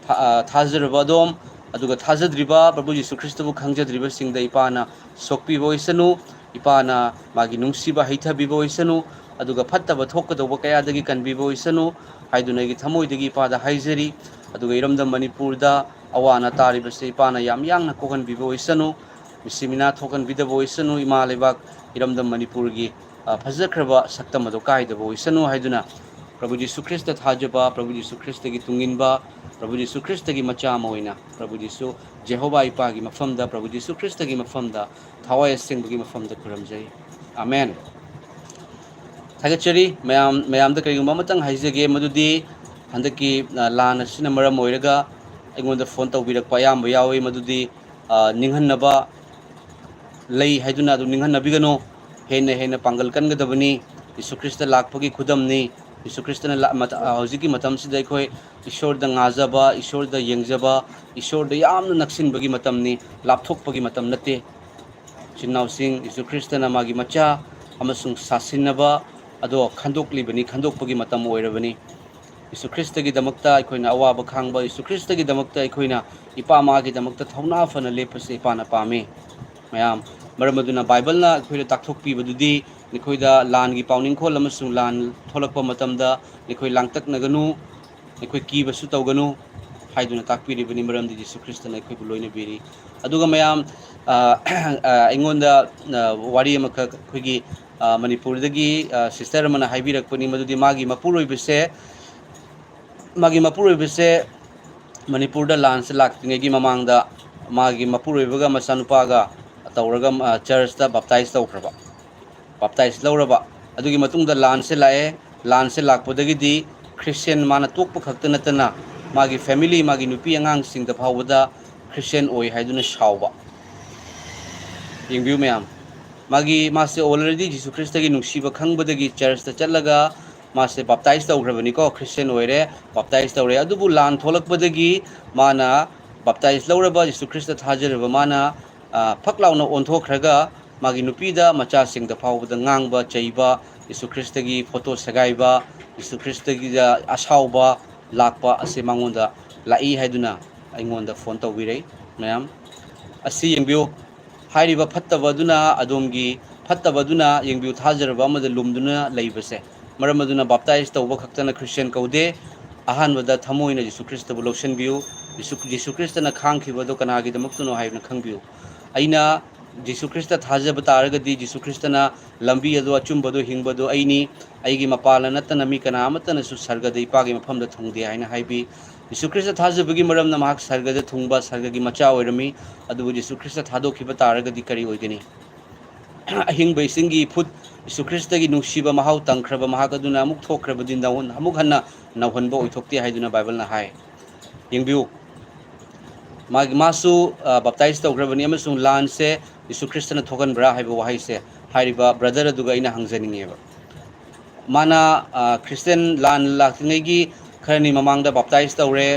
ꯊꯥ-, ꯑ, ꯊꯥꯖꯔꯕ ꯑꯗꯣꯝ, ꯑꯗꯨꯒ ꯊꯥꯖꯗ꯭ꯔꯤꯕ, ꯄ꯭ꯔꯚꯨ ꯌꯤꯁꯨ ꯈ꯭ꯔꯤꯁꯇꯕꯨ ꯈꯪꯖꯗ꯭ꯔꯤꯕꯁꯤꯡꯗ ꯏꯄꯥꯅ ꯁꯣꯛꯄꯤꯕ ꯑꯣꯏꯁꯅꯨ, ꯏꯄꯥꯅ ꯃꯥꯒꯤ ꯅꯨꯡꯁꯤꯕ ꯍꯩꯊꯕꯤꯕ ꯑꯣꯏꯁꯅꯨ, ꯑꯗꯨꯒ ꯐꯠꯇꯕ ꯊꯣꯛꯀꯗꯧꯕ ꯀꯌꯥꯗꯒꯤ ꯀꯟꯕꯤꯕ ꯑꯣꯏꯁꯅꯨ ꯍꯥꯏꯗꯨꯅ ꯑꯩꯒꯤ ꯊꯃꯣꯏꯗꯒꯤ ꯏꯄꯥꯗ ꯍꯥꯏꯖꯔꯤ꯫ ꯑꯗꯨꯒ ꯏꯔꯝꯗꯝ ꯃꯅꯤꯄꯨꯔꯗ ꯑꯋꯥ ꯑꯅꯥ ꯇꯥꯔꯤꯕꯁꯦ ꯏꯄꯥꯅ ꯌꯥꯝ ꯌꯥꯡꯅ ꯀꯣꯛꯍꯟꯕꯤꯕ ꯑꯣꯏꯁꯅꯨ, ꯃꯤꯁꯤ ꯃꯤꯅꯥ ꯊꯣꯛꯍꯟꯕꯤꯗꯕ ꯑꯣꯏꯁꯅꯨ, ꯏꯃꯥ ꯂꯩꯕꯥꯛ ꯏꯔꯝꯗꯝ ꯃꯅꯤꯄꯨꯔꯒꯤ, ꯑ, ꯐꯖꯈ꯭ꯔꯕ ꯁꯛꯇꯝ ꯑꯗꯨ ꯀꯥꯏꯗꯕ ꯑꯣꯏꯁꯅꯨ ꯍꯥꯏꯗꯨꯅ ꯄ꯭ꯔꯚꯨ ꯖꯤꯁꯨ ꯈ꯭ꯔꯤꯁꯇ ꯊꯥꯖꯕ, ꯄ꯭ꯔꯚꯨ ꯖꯤꯁꯨ ꯈ꯭ꯔꯤꯁꯇꯒꯤ ꯇꯨꯡꯏꯟꯕ, ꯄ꯭ꯔꯚꯨ ꯖꯤꯁꯨ ꯈ꯭ꯔꯤꯁꯇꯒꯤ ꯃꯆꯥ ꯑꯃ ꯑꯣꯏꯅ ꯄ꯭ꯔꯚꯨ ꯖꯤꯁꯨ ꯖꯦꯍꯣꯚꯥ ꯏꯄꯥꯒꯤ ꯃꯐꯝꯗ, ꯄ꯭ꯔꯚꯨ ꯖꯤꯁꯨ ꯈ꯭ꯔꯤꯁꯇꯒꯤ ꯃꯐꯝꯗ ꯊꯋꯥꯏ ꯑꯁꯦꯡꯕꯒꯤ ꯃꯐꯝꯗ ꯈꯨꯔꯨꯝꯖꯩ꯫ ꯑꯃꯦꯟ꯫ ꯊꯥꯒꯠꯆꯔꯤ꯫ ꯃꯌꯥꯝ, ꯃꯌꯥꯝꯗ ꯀꯔꯤꯒꯨꯝꯕ ꯑꯃꯇꯪ ꯍꯥꯏꯖꯒꯦ, ꯃꯗꯨꯗꯤ ꯍꯟꯗꯛꯀꯤ, ꯑ, ꯂꯥꯟ ꯑꯁꯤꯅ ꯃꯔꯝ ꯑꯣꯏꯔꯒ ꯑꯩꯉꯣꯟꯗ ꯐꯣꯟ ꯇꯧꯕꯤꯔꯛꯄ ꯑꯌꯥꯝꯕ ꯌꯥꯎꯏ, ꯃꯗꯨꯗꯤ, ꯑ, ꯅꯤꯡꯍꯟꯅꯕ ꯂꯩ ꯍꯥꯏꯗꯨꯅ ꯑꯗꯨꯝ ꯅꯤꯡꯍꯟꯅꯕꯤꯒꯅꯨ꯫ ꯍꯦꯟꯅ ꯍꯦꯟꯅ ꯄꯥꯡꯒꯜ ꯀꯟꯒꯗꯕꯅꯤ꯫ ꯖꯤꯁꯨ ꯈ꯭ꯔꯤꯁꯇ ꯂꯥꯛꯄꯒꯤ ꯈꯨꯗꯝꯅꯤ꯫ ꯖꯤꯁꯨ ꯈ꯭ꯔꯤꯁꯇꯅ ꯂꯥ-, ꯃꯇ-, ꯑ, ꯍꯧꯖꯤꯛꯀꯤ ꯃꯇꯝꯁꯤꯗ ꯑꯩꯈꯣꯏ ꯏꯁꯣꯔꯗ ꯉꯥꯖꯕ, ꯏꯁꯣꯔꯗ ꯌꯦꯡꯖꯕ, ꯏꯁꯣꯔꯗ ꯌꯥꯝꯅ ꯅꯛꯁꯤꯟꯕꯒꯤ ꯃꯇꯝꯅꯤ, ꯂꯥꯞꯊꯣꯛꯄꯒꯤ ꯃꯇꯝ ꯅꯠꯇꯦ꯫ ꯏꯆꯤꯟ ꯏꯅꯥꯎꯁꯤꯡ, ꯖꯤꯁꯨ ꯈ꯭ꯔꯤꯁꯇꯅ ꯃꯥꯒꯤ ꯃꯆꯥ ꯑꯃꯁꯨꯡ ꯁꯥꯁꯤꯟꯅꯕ ꯑꯗꯣ ꯈꯟꯗꯣꯛꯂꯤꯕꯅꯤ, ꯈꯟꯗꯣꯛꯄꯒꯤ ꯃꯇꯝ ꯑꯣꯏꯔꯕꯅꯤ꯫ ꯌꯤꯁꯨ ꯈ꯭ꯔꯤꯁꯇꯒꯤꯗꯃꯛꯇ ꯑꯩꯈꯣꯏꯅ ꯑꯋꯥꯕ ꯈꯥꯡꯕ, ꯌꯤꯁꯨ ꯈ꯭ꯔꯤꯁꯇꯒꯤꯗꯃꯛꯇ ꯑꯩꯈꯣꯏꯅ ꯏꯄꯥ ꯃꯥꯒꯤꯗꯃꯛꯇ ꯊꯧꯅꯥ ꯐꯅ ꯂꯦꯞꯄꯁꯦ ꯏꯄꯥꯅ ꯄꯥꯝꯃꯤ꯫ ꯃꯌꯥꯝ, ꯃꯔꯝ ꯑꯗꯨꯅ ꯕꯥꯏꯕꯜꯅ ꯑꯩꯈꯣꯏꯗ ꯇꯥꯛꯊꯣꯛꯄꯤꯕꯗꯨꯗꯤ, ꯅꯈꯣꯏꯗ ꯂꯥꯟꯒꯤ ꯄꯥꯎꯅꯤꯡꯈꯣꯜ ꯑꯃꯁꯨꯡ ꯂꯥꯟ ꯊꯣꯛꯂꯛꯄ ꯃꯇꯝꯗ ꯅꯈꯣꯏ ꯂꯥꯡꯇꯛꯅꯒꯅꯨ, ꯑꯩꯈꯣꯏ ꯀꯤꯕꯁꯨ ꯇꯧꯒꯅꯨ ꯍꯥꯏꯗꯨꯅ ꯇꯥꯛꯄꯤꯔꯤꯕꯅꯤ, ꯃꯔꯝꯗꯤ ꯖꯤꯁꯨ ꯈ꯭ꯔꯤꯁꯇꯅ ꯑꯩꯈꯣꯏꯕꯨ ꯂꯣꯏꯅꯕꯤꯔꯤ꯫ ꯑꯗꯨꯒ ꯃꯌꯥꯝ, ꯑ, ꯑ, ꯑꯩꯉꯣꯟꯗ, ꯑ, ꯋꯥꯔꯤ ꯑꯃꯈꯛ ꯑꯩꯈꯣꯏꯒꯤ, ꯑ, ꯃꯅꯤꯄꯨꯔꯗꯒꯤ, ꯑ, ꯁꯤꯁꯇꯔ ꯑꯃꯅ ꯍꯥꯏꯕꯤꯔꯛꯄꯅꯤ, ꯃꯗꯨꯗꯤ ꯃꯥꯒꯤ ꯃꯄꯨꯔꯣꯏꯕꯁꯦ, ꯃꯥꯒꯤ ꯃꯄꯨꯔꯣꯏꯕꯁꯦ ꯃꯅꯤꯄꯨꯔꯗ ꯂꯥꯟꯁꯦ ꯂꯥꯛꯇ꯭ꯔꯤꯉꯩꯒꯤ ꯃꯃꯥꯡꯗ ꯃꯥꯒꯤ ꯃꯄꯨꯔꯣꯏꯕꯒ ꯃꯆꯥꯅꯨꯄꯥꯒ ꯇꯧꯔꯒ, ꯑ, ꯆꯔꯆꯇ ꯕꯥꯞꯇꯥꯏꯖ ꯇꯧꯈ꯭ꯔꯕ꯫ ꯕꯥꯞꯇꯥꯏꯖ ꯂꯧꯔꯕ꯫ ꯑꯗꯨꯒꯤ ꯃꯇꯨꯡꯗ ꯂꯥꯟꯁꯦ ꯂꯥꯛꯑꯦ꯫ ꯂꯥꯟꯁꯦ ꯂꯥꯛꯄꯗꯒꯤꯗꯤ ꯈ꯭ꯔꯤꯁꯇꯤꯌꯥꯟ ꯃꯥꯅ ꯇꯣꯛꯄ ꯈꯛꯇ ꯅꯠꯇꯅ ꯃꯥꯒꯤ ꯐꯦꯃꯤꯂꯤ, ꯃꯥꯒꯤ ꯅꯨꯄꯤ ꯑꯉꯥꯡꯁꯤꯡꯗ ꯐꯥꯎꯕꯗ ꯈ꯭ꯔꯤꯁꯇꯤꯌꯥꯟ ꯑꯣꯏ ꯍꯥꯏꯗꯨꯅ ꯁꯥꯎꯕ꯫ ꯌꯦꯡꯕꯤꯌꯨ ꯃꯌꯥꯝ, ꯃꯥꯒꯤ, ꯃꯥꯁꯦ already ꯖꯤꯁꯨ ꯈ꯭ꯔꯤꯁꯇꯒꯤ ꯅꯨꯡꯁꯤꯕ ꯈꯪꯕꯗꯒꯤ ꯆꯔꯆꯇ ꯆꯠꯂꯒ ꯃꯥꯁꯦ ꯕꯥꯞꯇꯥꯏꯖ ꯇꯧꯈ꯭ꯔꯕꯅꯤꯀꯣ, ꯈ꯭ꯔꯤꯁꯇꯤꯌꯥꯟ ꯑꯣꯏꯔꯦ, ꯕꯥꯞꯇꯥꯏꯖ ꯇꯧꯔꯦ꯫ ꯑꯗꯨꯕꯨ ꯂꯥꯟ ꯊꯣꯛꯂꯛꯄꯗꯒꯤ ꯃꯥꯅ ꯕꯥꯞꯇꯥꯏꯖ ꯂꯧꯔꯕ, ꯖꯤꯁꯨ ꯈ꯭ꯔꯤꯁꯇ ꯊꯥꯖꯔꯕ ꯃꯥꯅ, ꯑ, ꯐꯛ ꯂꯥꯎꯅ ꯑꯣꯟꯊꯣꯛꯈ꯭ꯔꯒ ꯃꯥꯒꯤ ꯅꯨꯄꯤꯗ, ꯃꯆꯥꯁꯤꯡꯗ ꯐꯥꯎꯕꯗ ꯉꯥꯡꯕ, ꯆꯩꯕ, ꯖꯤꯁꯨ ꯈ꯭ꯔꯤꯁꯇꯒꯤ ꯐꯣꯇꯣ ꯁꯦꯒꯥꯏꯕ, ꯖꯤꯁꯨ ꯈ꯭ꯔꯤꯁꯇꯒꯤꯗ ꯑꯁꯥꯎꯕ ꯂꯥꯛꯄ ꯑꯁꯤ ꯃꯉꯣꯟꯗ ꯂꯥꯛꯏ ꯍꯥꯏꯗꯨꯅ ꯑꯩꯉꯣꯟꯗ ꯐꯣꯟ ꯇꯧꯕꯤꯔꯛꯏ ꯃꯌꯥꯝ꯫ ꯑꯁꯤ ꯌꯦꯡꯕꯤꯌꯨ, ꯍꯥꯏꯔꯤꯕ ꯐꯠꯇꯕ ꯑꯗꯨꯅ ꯑꯗꯣꯝꯒꯤ, ꯐꯠꯇꯕ ꯑꯗꯨꯅ ꯌꯦꯡꯕꯤꯌꯨ, ꯊꯥꯖꯔꯕ ꯑꯃꯗ ꯂꯨꯝꯗꯨꯅ ꯂꯩꯕꯁꯦ꯫ ꯃꯔꯝ ꯑꯗꯨꯅ ꯕꯥꯞꯇꯥꯏꯖ ꯇꯧꯕ ꯈꯛꯇꯅ ꯈ꯭ꯔꯤꯁꯇꯤꯌꯥꯟ ꯀꯧꯗꯦ꯫ ꯑꯍꯥꯟꯕꯗ ꯊꯃꯣꯏꯅ ꯖꯤꯁꯨ ꯈ꯭ꯔꯤꯁꯇꯕꯨ ꯂꯧꯁꯤꯟꯕꯤꯌꯨ꯫ ꯖꯤꯁꯨ, ꯖꯤꯁꯨ ꯈ꯭ꯔꯤꯁꯇꯅ ꯈꯥꯡꯈꯤꯕꯗꯨ ꯀꯅꯥꯒꯤꯗꯃꯛꯇꯅꯣ ꯍꯥꯏꯕꯅ ꯈꯪꯕꯤꯌꯨ꯫ ꯑꯩꯅ ꯖꯤꯁꯨ ꯈ꯭ꯔꯤꯁꯇ ꯊꯥꯖꯕ ꯇꯥꯔꯒꯗꯤ ꯖꯤꯁꯨ ꯈ꯭ꯔꯤꯁꯇꯅ ꯂꯝꯕꯤ ꯑꯗꯨ, ꯑꯆꯨꯝꯕꯗꯨ, ꯍꯤꯡꯕꯗꯨ ꯑꯩꯅꯤ꯫ ꯑꯩꯒꯤ ꯃꯄꯥꯜꯅ ꯅꯠꯇꯅ ꯃꯤ ꯀꯅꯥ ꯑꯃꯠꯇꯅꯁꯨ ꯁꯔꯒꯗ ꯏꯄꯥꯒꯤ ꯃꯐꯝꯗ ꯊꯨꯡꯗꯦ ꯍꯥꯏꯅ ꯍꯥꯏꯕꯤ꯫ ꯖꯤꯁꯨ ꯈ꯭ꯔꯤꯁꯇ ꯊꯥꯖꯕꯒꯤ ꯃꯔꯝꯅ ꯃꯍꯥꯛ ꯁꯔꯒꯗ ꯊꯨꯡꯕ, ꯁꯔꯒꯒꯤ ꯃꯆꯥ ꯑꯣꯏꯔꯝꯃꯤ꯫ ꯑꯗꯨꯕꯨ ꯖꯤꯁꯨ ꯈ꯭ꯔꯤꯁꯇ ꯊꯥꯗꯣꯛꯈꯤꯕ ꯇꯥꯔꯒꯗꯤ ꯀꯔꯤ ꯑꯣꯏꯒꯅꯤ? ꯑꯍꯤꯡꯕ ꯏꯁꯤꯡꯒꯤ ꯏꯐꯨꯠ, ꯖꯤꯁꯨ ꯈ꯭ꯔꯤꯁꯇꯒꯤ ꯅꯨꯡꯁꯤꯕ ꯃꯍꯥꯎ ꯇꯪꯈ꯭ꯔꯕ ꯃꯍꯥꯛ ꯑꯗꯨꯅ ꯑꯃꯨꯛ ꯊꯣꯛꯈ꯭ꯔꯕꯗꯤ ꯅꯧꯍꯟ-, ꯑꯃꯨꯛ ꯍꯟꯅ ꯅꯧꯍꯟꯕ ꯑꯣꯏꯊꯣꯛꯇꯦ ꯍꯥꯏꯗꯨꯅ ꯕꯥꯏꯕꯜꯅ ꯍꯥꯏ꯫ ꯌꯦꯡꯕꯤꯌꯨ, ꯃꯥꯒꯤ, ꯃꯥꯁꯨ, ꯑ, ꯕꯥꯞꯇꯥꯏꯖ ꯇꯧꯈ꯭ꯔꯕꯅꯤ ꯑꯃꯁꯨꯡ ꯂꯥꯟꯁꯦ ꯖꯤꯁꯨ ꯈ꯭ꯔꯤꯁꯇꯅ ꯊꯣꯛꯍꯟꯕ꯭ꯔꯥ ꯍꯥꯏꯕ ꯋꯥꯍꯩꯁꯦ ꯍꯥꯏꯔꯤꯕ ꯕ꯭ꯔꯗꯔ ꯑꯗꯨꯒ ꯑꯩꯅ ꯍꯪꯖꯅꯤꯡꯉꯦꯕ꯫ ꯃꯥꯅ, ꯑ, ꯈ꯭ꯔꯤꯁꯇꯤꯌꯥꯟ ꯂꯥꯟ ꯂꯥꯛꯇ꯭ꯔꯤꯉꯩꯒꯤ ꯈꯔꯅꯤ ꯃꯃꯥꯡꯗ ꯕꯥꯞꯇꯥꯏꯖ ꯇꯧꯔꯦ,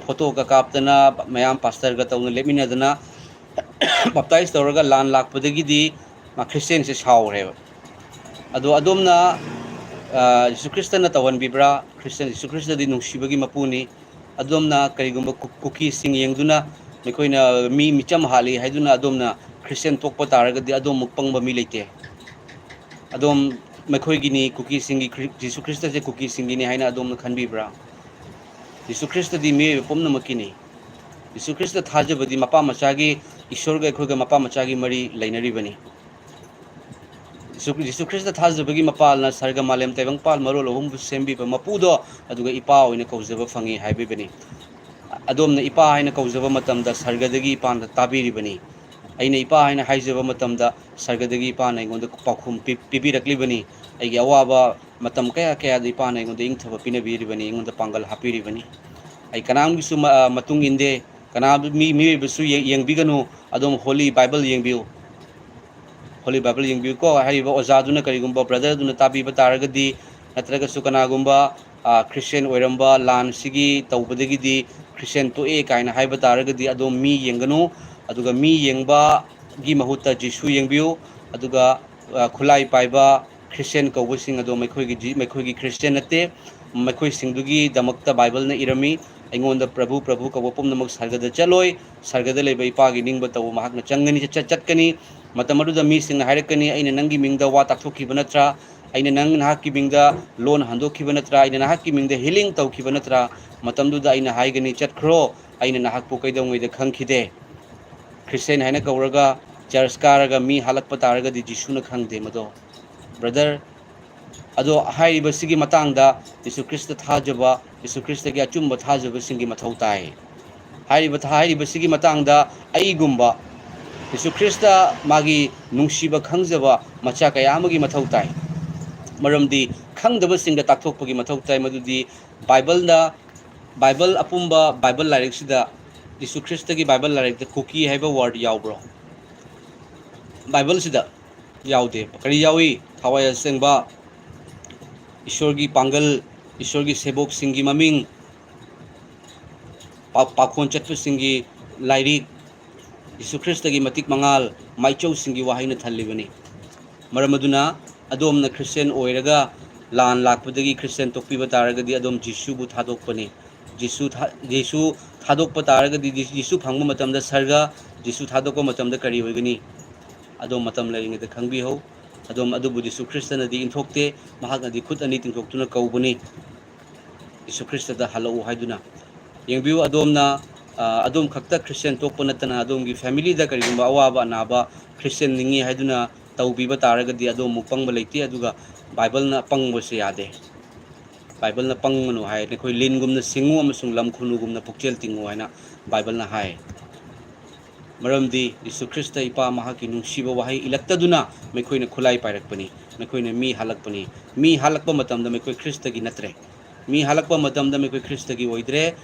ꯐꯣꯇꯣꯒ ꯀꯥꯞꯇꯅ ꯃꯌꯥꯝ ꯄꯥꯁꯇꯔꯒ ꯇꯧꯅ ꯂꯦꯞꯃꯤꯟꯅꯗꯅ ꯕꯥꯞꯇꯥꯏꯖ ꯇꯧꯔꯒ ꯂꯥꯟ ꯂꯥꯛꯄꯗꯒꯤꯗꯤ ꯃꯥ ꯈ꯭ꯔꯤꯁꯇꯤꯌꯥꯟꯁꯦ ꯁꯥꯎꯔꯦꯕ꯫ ꯑꯗꯣ ꯑꯗꯣꯝꯅ, ꯑ, ꯖꯤꯁꯨ ꯈ꯭ꯔꯤꯁꯇꯅ ꯇꯧꯍꯟꯕꯤꯕ꯭ꯔꯥ? ꯈ꯭ꯔꯤꯁꯇ-, ꯖꯤꯁꯨ ꯈ꯭ꯔꯤꯁꯇꯗꯤ ꯅꯨꯡꯁꯤꯕꯒꯤ ꯃꯄꯨꯅꯤ꯫ ꯑꯗꯣꯝꯅ ꯀꯔꯤꯒꯨꯝꯕ ꯀꯨ-, ꯀꯨꯀꯤꯁꯤꯡ ꯌꯦꯡꯗꯨꯅ ꯃꯈꯣꯏꯅ ꯃꯤ ꯃꯤꯆꯝ ꯍꯥꯠꯂꯤ ꯍꯥꯏꯗꯨꯅ ꯑꯗꯣꯝꯅ ꯈ꯭ꯔꯤꯁꯇꯤꯌꯥꯟ ꯇꯣꯛꯄ ꯇꯥꯔꯒꯗꯤ ꯑꯗꯣꯝꯃꯨꯛ ꯄꯪꯕ ꯃꯤ ꯂꯩꯇꯦ꯫ ꯑꯗꯣꯝ ꯃꯈꯣꯏꯒꯤꯅꯤ, ꯀꯨꯀꯤꯁꯤꯡꯒꯤ ꯈ꯭ꯔꯤ-, ꯖꯤꯁꯨ ꯈ꯭ꯔꯤꯁꯇꯁꯦ ꯀꯨꯀꯤꯁꯤꯡꯒꯤꯅꯤ ꯍꯥꯏꯅ ꯑꯗꯣꯝꯅ ꯈꯟꯕꯤꯕ꯭ꯔꯥ? ꯖꯤꯁꯨ ꯈ꯭ꯔꯤꯁꯇꯗꯤ ꯃꯤꯑꯣꯏꯕ ꯄꯨꯝꯅꯃꯛꯀꯤꯅꯤ꯫ ꯖꯤꯁꯨ ꯈ꯭ꯔꯤꯁꯇ ꯊꯥꯖꯕꯗꯤ ꯃꯄꯥ ꯃꯆꯥꯒꯤ, ꯏꯁꯣꯔꯒ ꯑꯩꯈꯣꯏꯒ ꯃꯄꯥ ꯃꯆꯥꯒꯤ ꯃꯔꯤ ꯂꯩꯅꯔꯤꯕꯅꯤ꯫ ꯖꯤꯁꯨ, ꯖꯤꯁꯨ ꯈ꯭ꯔꯤꯁꯇ ꯊꯥꯖꯕꯒꯤ ꯃꯄꯥꯜꯅ ꯁꯔꯒ ꯃꯥꯂꯦꯝ ꯇꯥꯏꯕꯪꯄꯥꯜ ꯃꯔꯣꯜ ꯑꯍꯨꯝꯕꯨ ꯁꯦꯝꯕꯤꯕ ꯃꯄꯨꯗꯣ, ꯑꯗꯨꯒ ꯏꯄꯥ ꯑꯣꯏꯅ ꯀꯧꯖꯕ ꯐꯪꯉꯤ ꯍꯥꯏꯕꯤꯕꯅꯤ꯫ ꯑꯗꯣꯝꯅ ꯏꯄꯥ ꯍꯥꯏꯅ ꯀꯧꯖꯕ ꯃꯇꯝꯗ ꯁꯔꯒꯗꯒꯤ ꯏꯄꯥꯅ ꯇꯥꯕꯤꯔꯤꯕꯅꯤ꯫ ꯑꯩꯅ ꯏꯄꯥ ꯍꯥꯏꯅ ꯍꯥꯏꯖꯕ ꯃꯇꯝꯗ ꯁꯔꯒꯗꯒꯤ ꯏꯄꯥꯅ ꯑꯩꯉꯣꯟꯗ ꯄꯥꯎꯈꯨꯝ ꯄꯤ-, ꯄꯤꯕꯤꯔꯛꯂꯤꯕꯅꯤ꯫ ꯑꯩꯒꯤ ꯑꯋꯥꯕ ꯃꯇꯝ ꯀꯌꯥ ꯀꯌꯥꯗ ꯏꯄꯥꯅ ꯑꯩꯉꯣꯟꯗ ꯏꯪꯊꯕ ꯄꯤꯅꯕꯤꯔꯤꯕꯅꯤ, ꯑꯩꯉꯣꯟꯗ ꯄꯥꯡꯒꯜ ꯍꯥꯞꯄꯤꯔꯤꯕꯅꯤ꯫ ꯑꯩ ꯀꯅꯥꯝꯒꯤꯁꯨ ꯃ-, ꯃꯇꯨꯡ ꯏꯟꯗꯦ, ꯀꯅꯥ ꯃꯤ-, ꯃꯤꯑꯣꯏꯕꯁꯨ ꯌꯦ-, ꯌꯦꯡꯕꯤꯒꯅꯨ, ꯑꯗꯨꯝ Holy Bible ꯌꯦꯡꯕꯤꯌꯨ꯫ Holy Bible ꯌꯦꯡꯕꯤꯌꯨꯀꯣ꯫ ꯍꯥꯏꯔꯤꯕ ꯑꯣꯖꯥꯗꯨꯅ ꯀꯔꯤꯒꯨꯝꯕ brotherꯗꯨꯅ ꯇꯥꯕꯤꯕ ꯇꯥꯔꯒꯗꯤ, ꯅꯠꯇ꯭ꯔꯒꯁꯨ ꯀꯅꯥꯒꯨꯝꯕ, ꯑ, Christian ꯑꯣꯏꯔꯝꯕ ꯂꯥꯟꯁꯤꯒꯤ ꯇꯧꯕꯗꯒꯤꯗꯤ Christian ꯇꯣꯛꯑꯦ ꯀꯥꯏꯅ ꯍꯥꯏꯕ ꯇꯥꯔꯒꯗꯤ, ꯑꯗꯣꯝ ꯃꯤ ꯌꯦꯡꯒꯅꯨ꯫ ꯑꯗꯨꯒ ꯃꯤ ꯌꯦꯡꯕꯒꯤ ꯃꯍꯨꯠꯇ ꯖꯤꯁꯨ ꯌꯦꯡꯕꯤꯌꯨ꯫ ꯑꯗꯨꯒ, ꯑ, ꯈꯨꯠꯂꯥꯏ ꯄꯥꯏꯕ Christian ꯀꯧꯕꯁꯤꯡ ꯑꯗꯣ ꯃꯈꯣꯏꯒꯤ ꯖꯤ-, ꯃꯈꯣꯏꯒꯤ Christian ꯅꯠꯇꯦ꯫ ꯃꯈꯣꯏꯁꯤꯡꯗꯨꯒꯤꯗꯃꯛꯇ ꯕꯥꯏꯕꯜꯅ ꯏꯔꯝꯃꯤ, "ꯑꯩꯉꯣꯟꯗ ꯄ꯭ꯔꯚꯨ, ꯄ꯭ꯔꯚꯨ ꯀꯧꯕ ꯄꯨꯝꯅꯃꯛ ꯁꯔꯒꯗ ꯆꯠꯂꯣꯏ, ꯁꯔꯒꯗ ꯂꯩꯕ ꯏꯄꯥꯒꯤ ꯅꯤꯡꯕ ꯇꯧꯕ ꯃꯍꯥꯛꯅ ꯆꯪꯒꯅꯤ, ꯆꯠ-, ꯆꯠꯀꯅꯤ"꯫ ꯃꯇꯝ ꯑꯗꯨꯗ ꯃꯤꯁꯤꯡꯅ ꯍꯥꯏꯔꯛꯀꯅꯤ, "ꯑꯩꯅ ꯅꯪꯒꯤ ꯃꯤꯡꯗ ꯋꯥ ꯇꯥꯛꯊꯣꯛꯈꯤꯕ ꯅꯠꯇ꯭ꯔꯥ? ꯑꯩꯅ ꯅꯪ, ꯅꯍꯥꯛꯀꯤ ꯃꯤꯡꯗ ꯂꯣꯟ ꯍꯟꯗꯣꯛꯈꯤꯕ ꯅꯠꯇ꯭ꯔꯥ? ꯑꯩꯅ ꯅꯍꯥꯛꯀꯤ ꯃꯤꯡꯗ healing ꯇꯧꯈꯤꯕ ꯅꯠꯇ꯭ꯔꯥ?" ꯃꯇꯝꯗꯨꯗ ꯑꯩꯅ ꯍꯥꯏꯒꯅꯤ, "ꯆꯠꯈ꯭ꯔꯣ, ꯑꯩꯅ ꯅꯍꯥꯛꯄꯨ ꯀꯩꯗꯧꯉꯩꯗ ꯈꯪꯈꯤꯗꯦ"꯫ Christian ꯍꯥꯏꯅ ꯀꯧꯔꯒ, church ꯀꯥꯔꯒ ꯃꯤ ꯍꯥꯠꯂꯛꯄ ꯇꯥꯔꯒꯗꯤ ꯖꯤꯁꯨꯅ ꯈꯪꯗꯦ ꯃꯗꯣ꯫ Brother, ꯑꯗꯣ ꯍꯥꯏꯔꯤꯕꯁꯤꯒꯤ ꯃꯇꯥꯡꯗ ꯖꯤꯁꯨ ꯈ꯭ꯔꯤꯁꯇ ꯊꯥꯖꯕ, ꯖꯤꯁꯨ ꯈ꯭ꯔꯤꯁꯇꯒꯤ ꯑꯆꯨꯝꯕ ꯊꯥꯖꯕꯁꯤꯡꯒꯤ ꯃꯊꯧ ꯇꯥꯏ꯫ ꯍꯥꯏꯔꯤꯕ, ꯍꯥꯏꯔꯤꯕꯁꯤꯒꯤ ꯃꯇꯥꯡꯗ ꯑꯩꯒꯨꯝꯕ ꯖꯤꯁꯨ ꯈ꯭ꯔꯤꯁꯇ ꯃꯥꯒꯤ ꯅꯨꯡꯁꯤꯕ ꯈꯪꯖꯕ ꯃꯆꯥ ꯀꯌꯥ ꯑꯃꯒꯤ ꯃꯊꯧ ꯇꯥꯏ꯫ ꯃꯔꯝꯗꯤ ꯈꯪꯗꯕꯁꯤꯡꯗ ꯇꯥꯛꯊꯣꯛꯄꯒꯤ ꯃꯊꯧ ꯇꯥꯏ, ꯃꯗꯨꯗꯤ ꯕꯥꯏꯕꯜꯗ, ꯕꯥꯏꯕꯜ ꯑꯄꯨꯝꯕ ꯕꯥꯏꯕꯜ ꯂꯥꯏꯔꯤꯛꯁꯤꯗ, ꯖꯤꯁꯨ ꯈ꯭ꯔꯤꯁꯇꯒꯤ ꯕꯥꯏꯕꯜ ꯂꯥꯏꯔꯤꯛꯇ ꯀꯨꯀꯤ ꯍꯥꯏꯕ word ꯌꯥꯎꯕ꯭ꯔꯣ? ꯕꯥꯏꯕꯜꯁꯤꯗ ꯌꯥꯎꯗꯦ꯫ ꯀꯔꯤ ꯌꯥꯎꯏ? ꯊꯋꯥꯏ ꯑꯁꯦꯡꯕ, ꯏꯁꯣꯔꯒꯤ ꯄꯥꯡꯒꯜ, ꯏꯁꯣꯔꯒꯤ ꯁꯦꯕꯣꯛꯁꯤꯡꯒꯤ ꯃꯃꯤꯡ, ꯄꯥ-, ꯄꯥꯈꯣꯟ ꯆꯠꯄꯁꯤꯡꯒꯤ ꯂꯥꯏꯔꯤꯛ, ꯖꯤꯁꯨ ꯈ꯭ꯔꯤꯁꯇꯒꯤ ꯃꯇꯤꯛ ꯃꯉꯥꯜ, ꯃꯥꯏꯆꯧꯁꯤꯡꯒꯤ ꯋꯥꯍꯩꯅ ꯊꯜꯂꯤꯕꯅꯤ꯫ ꯃꯔꯝ ꯑꯗꯨꯅ ꯑꯗꯣꯝꯅ Christian ꯑꯣꯏꯔꯒ ꯂꯥꯟ ꯂꯥꯛꯄꯗꯒꯤ ꯈ꯭ꯔꯤꯁꯇꯤꯌꯥꯟ ꯇꯣꯛꯄꯤꯕ ꯇꯥꯔꯒꯗꯤ ꯑꯗꯣꯝ ꯖꯤꯁꯨꯕꯨ ꯊꯥꯗꯣꯛꯄꯅꯤ꯫ ꯖꯤꯁꯨ ꯊꯥ-, ꯖꯤꯁꯨ ꯊꯥꯗꯣꯛꯄ ꯇꯥꯔꯒꯗꯤ ꯖꯤ-, ꯖꯤꯁꯨ ꯐꯪꯕ ꯃꯇꯝꯗ ꯁꯔꯒ, ꯖꯤꯁꯨ ꯊꯥꯗꯣꯛꯄ ꯃꯇꯝꯗ ꯀꯔꯤ ꯑꯣꯏꯒꯅꯤ? ꯑꯗꯣꯝ ꯃꯇꯝ ꯂꯩꯔꯤꯉꯩꯗ ꯈꯪꯕꯤꯍꯧ꯫ ꯑꯗꯣꯝ ꯑꯗꯨꯕꯨ ꯖꯤꯁꯨ ꯈ꯭ꯔꯤꯁꯇꯅꯗꯤ ꯏꯟꯊꯣꯛꯇꯦ, ꯃꯍꯥꯛꯅꯗꯤ ꯈꯨꯠ ꯑꯅꯤ ꯇꯤꯡꯊꯣꯛꯇꯨꯅ ꯀꯧꯕꯅꯤ꯫ ꯖꯤꯁꯨ ꯈ꯭ꯔꯤꯁꯇꯗ ꯍꯜꯂꯛꯎ ꯍꯥꯏꯗꯨꯅ꯫ ꯌꯦꯡꯕꯤꯌꯨ, ꯑꯗꯣꯝꯅ, ꯑ, ꯑꯗꯣꯝ ꯈꯛꯇ ꯈ꯭ꯔꯤꯁꯇꯤꯌꯥꯟ ꯇꯣꯛꯄ ꯅꯠꯇꯅ ꯑꯗꯣꯝꯒꯤ ꯐꯦꯃꯤꯂꯤꯗ ꯀꯔꯤꯒꯨꯝꯕ ꯑꯋꯥꯕ ꯑꯅꯥꯕ ꯈ꯭ꯔꯤꯁꯇꯤꯌꯥꯟ ꯅꯤꯡꯉꯤ ꯍꯥꯏꯗꯨꯅ ꯇꯧꯕꯤꯕ ꯇꯥꯔꯒꯗꯤ ꯑꯗꯣꯝꯃꯨꯛ ꯄꯪꯕ ꯂꯩꯇꯦ, ꯑꯗꯨꯒ ꯕꯥꯏꯕꯜꯅ ꯄꯪꯕꯁꯦ ꯌꯥꯗꯦ꯫ ꯕꯥꯏꯕꯜꯅ "ꯄꯪꯒꯅꯨ" ꯍꯥꯏ, "ꯅꯈꯣꯏ ꯂꯤꯟꯒꯨꯝꯅ ꯁꯤꯡꯉꯨ ꯑꯃꯁꯨꯡ ꯂꯝ ꯈꯨꯅꯨꯒꯨꯝꯅ ꯄꯨꯛꯆꯦꯜ ꯇꯤꯡꯉꯨ" ꯍꯥꯏꯅ ꯕꯥꯏꯕꯜꯅ ꯍꯥꯏ꯫ ꯃꯔꯝꯗꯤ ꯖꯤꯁꯨ ꯈ꯭ꯔꯤꯁꯇ ꯏꯄꯥ ꯃꯍꯥꯛꯀꯤ ꯅꯨꯡꯁꯤꯕ ꯋꯥꯍꯩ ꯏꯜꯂꯛꯇꯗꯨꯅ ꯃꯈꯣꯏꯅ ꯈꯨꯠꯂꯥꯏ ꯄꯥꯏꯔꯛꯄꯅꯤ, ꯃꯈꯣꯏꯅ ꯃꯤ ꯍꯥꯠꯂꯛꯄꯅꯤ꯫ ꯃꯤ ꯍꯥꯠꯂꯛꯄ ꯃꯇꯝꯗ ꯃꯈꯣꯏ ꯈ꯭ꯔꯤꯁꯇꯒꯤ ꯅꯠꯇ꯭ꯔꯦ꯫ ꯃꯤ ꯍꯥꯠꯂꯛꯄ ꯃꯇꯝꯗ ꯃꯈꯣꯏ ꯈ꯭ꯔꯤꯁꯇꯒꯤ ꯑꯣꯏꯗ꯭ꯔꯦ꯫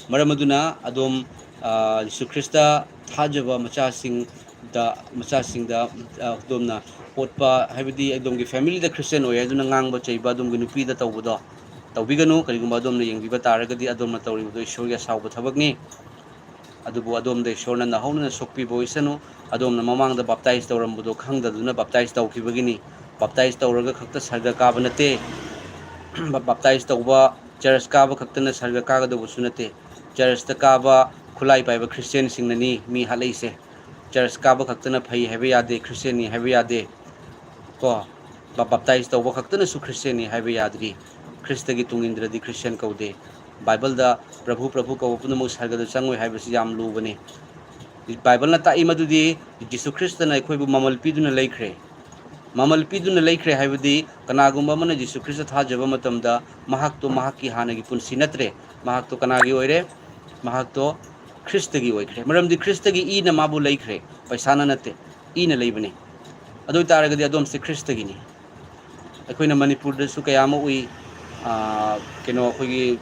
ꯃꯔꯝ ꯑꯗꯨꯅ ꯑꯗꯣꯝ, ꯑ, ꯖꯤꯁꯨ ꯈ꯭ꯔꯤꯁꯇ ꯊꯥꯖꯕ ꯃꯆꯥꯁꯤꯡꯗ, ꯃꯆꯥꯁꯤꯡꯗ, ꯑ, ꯑꯗꯣꯝꯅ ꯑꯣꯠꯄ, ꯍꯥꯏꯕꯗꯤ ꯑꯗꯣꯝꯒꯤ ꯐꯦꯃꯤꯂꯤꯗ ꯈ꯭ꯔꯤꯁꯇꯤꯌꯥꯟ ꯑꯣꯏ ꯍꯥꯏꯗꯨꯅ ꯉꯥꯡꯕ ꯆꯩꯕ ꯑꯗꯣꯝꯒꯤ ꯅꯨꯄꯤꯗ ꯇꯧꯕꯗꯣ ꯇꯧꯕꯤꯒꯅꯨ꯫ ꯀꯔꯤꯒꯨꯝꯕ ꯑꯗꯣꯝꯅ ꯌꯦꯡꯕꯤꯕ ꯇꯥꯔꯒꯗꯤ ꯑꯗꯣꯝꯅ ꯇꯧꯔꯤꯕꯗꯨ ꯏꯁꯣꯔꯒꯤ ꯑꯁꯥꯎꯕ ꯊꯕꯛꯅꯤ꯫ ꯑꯗꯨꯕꯨ ꯑꯗꯣꯝꯗ ꯏꯁꯣꯔꯅ ꯅꯧꯍꯧꯅꯅ ꯁꯣꯛꯄꯤꯕ ꯑꯣꯏꯁꯅꯨ꯫ ꯑꯗꯣꯝꯅ ꯃꯃꯥꯡꯗ ꯕꯥꯞꯇꯥꯏꯖ ꯇꯧꯔꯝꯕꯗꯣ ꯈꯪꯗꯗꯨꯅ ꯕꯥꯞꯇꯥꯏꯖ ꯇꯧꯈꯤꯕꯒꯤꯅꯤ꯫ ꯕꯥꯞꯇꯥꯏꯖ ꯇꯧꯔꯒ ꯈꯛꯇ ꯁꯔꯒ ꯀꯥꯕ ꯅꯠꯇꯦ꯫ ꯕꯥꯞꯇꯥꯏꯖ ꯇꯧꯕ, ꯆꯔꯆ ꯀꯥꯕ ꯈꯛꯇꯅ ꯁꯔꯒ ꯀꯥꯒꯗꯧꯕꯁꯨ ꯅꯠꯇꯦ꯫ ꯆꯔꯆꯇ ꯀꯥꯕ, ꯈꯨꯠꯂꯥꯏ ꯄꯥꯏꯕ ꯈ꯭ꯔꯤꯁꯇꯤꯌꯥꯟꯁꯤꯡꯅꯅꯤ ꯃꯤ ꯍꯥꯠꯂꯛꯏꯁꯦ꯫ ꯆꯔꯆ ꯀꯥꯕ ꯈꯛꯇꯅ ꯐꯩ ꯍꯥꯏꯕ ꯌꯥꯗꯦ, ꯈ꯭ꯔꯤꯁꯇꯤꯌꯥꯟꯅꯤ ꯍꯥꯏꯕ ꯌꯥꯗꯦ꯫ ꯀꯣ, ꯕ-, ꯕꯥꯞꯇꯥꯏꯖ ꯇꯧꯕ ꯈꯛꯇꯅꯁꯨ ꯈ꯭ꯔꯤꯁꯇꯤꯌꯥꯟꯅꯤ ꯍꯥꯏꯕ ꯌꯥꯗ꯭ꯔꯤ꯫ ꯈ꯭ꯔꯤꯁꯇꯒꯤ ꯇꯨꯡ ꯏꯟꯗ꯭ꯔꯗꯤ ꯈ꯭ꯔꯤꯁꯇꯤꯌꯥꯟ ꯀꯧꯗꯦ꯫ ꯕꯥꯏꯕꯜꯗ "ꯄ꯭ꯔꯚꯨ, ꯄ꯭ꯔꯚꯨ" ꯀꯧꯕ ꯄꯨꯝꯅꯃꯛ ꯁꯔꯒꯗ ꯆꯪꯉꯣꯏ ꯍꯥꯏꯕꯁꯤ ꯌꯥꯝ ꯂꯨꯕꯅꯤ꯫ ꯕꯥꯏꯕꯜꯅ ꯇꯥꯛꯏ ꯃꯗꯨꯗꯤ ꯖꯤꯁꯨ ꯈ꯭ꯔꯤꯁꯇꯅ ꯑꯩꯈꯣꯏꯕꯨ ꯃꯃꯜ ꯄꯤꯗꯨꯅ ꯂꯩꯈ꯭ꯔꯦ꯫ ꯃꯃꯜ ꯄꯤꯗꯨꯅ ꯂꯩꯈ꯭ꯔꯦ ꯍꯥꯏꯕꯗꯤ ꯀꯅꯥꯒꯨꯝꯕ ꯑꯃꯅ ꯖꯤꯁꯨ ꯈ꯭ꯔꯤꯁꯇ ꯊꯥꯖꯕ ꯃꯇꯝꯗ ꯃꯍꯥꯛꯇꯣ ꯃꯍꯥꯛꯀꯤ ꯍꯥꯟꯅꯒꯤ ꯄꯨꯟꯁꯤ ꯅꯠꯇ꯭ꯔꯦ꯫ ꯃꯍꯥꯛꯇꯣ ꯀꯅꯥꯒꯤ ꯑꯣꯏꯔꯦ? ꯃꯍꯥꯛꯇꯣ ꯈ꯭ꯔꯤꯁꯇꯒꯤ ꯑꯣꯏꯈ꯭ꯔꯦ꯫ ꯃꯔꯝꯗꯤ ꯈ꯭ꯔꯤꯁꯇꯒꯤ ꯏꯅ ꯃꯥꯕꯨ ꯂꯩꯈ꯭ꯔꯦ, ꯄꯩꯁꯥꯅ ꯅꯠꯇꯦ, ꯏꯅ ꯂꯩꯕꯅꯤ꯫ ꯑꯗꯨ ꯑꯣꯏ ꯇꯥꯔꯒꯗꯤ ꯑꯗꯣꯝꯁꯦ ꯈ꯭ꯔꯤꯁꯇꯒꯤꯅꯤ꯫ ꯑꯩꯈꯣꯏꯅ ꯃꯅꯤꯄꯨꯔꯗꯁꯨ ꯀꯌꯥ ꯑꯃ ꯎꯏ, ꯑ, ꯀꯩꯅꯣ, ꯑꯩꯈꯣꯏꯒꯤ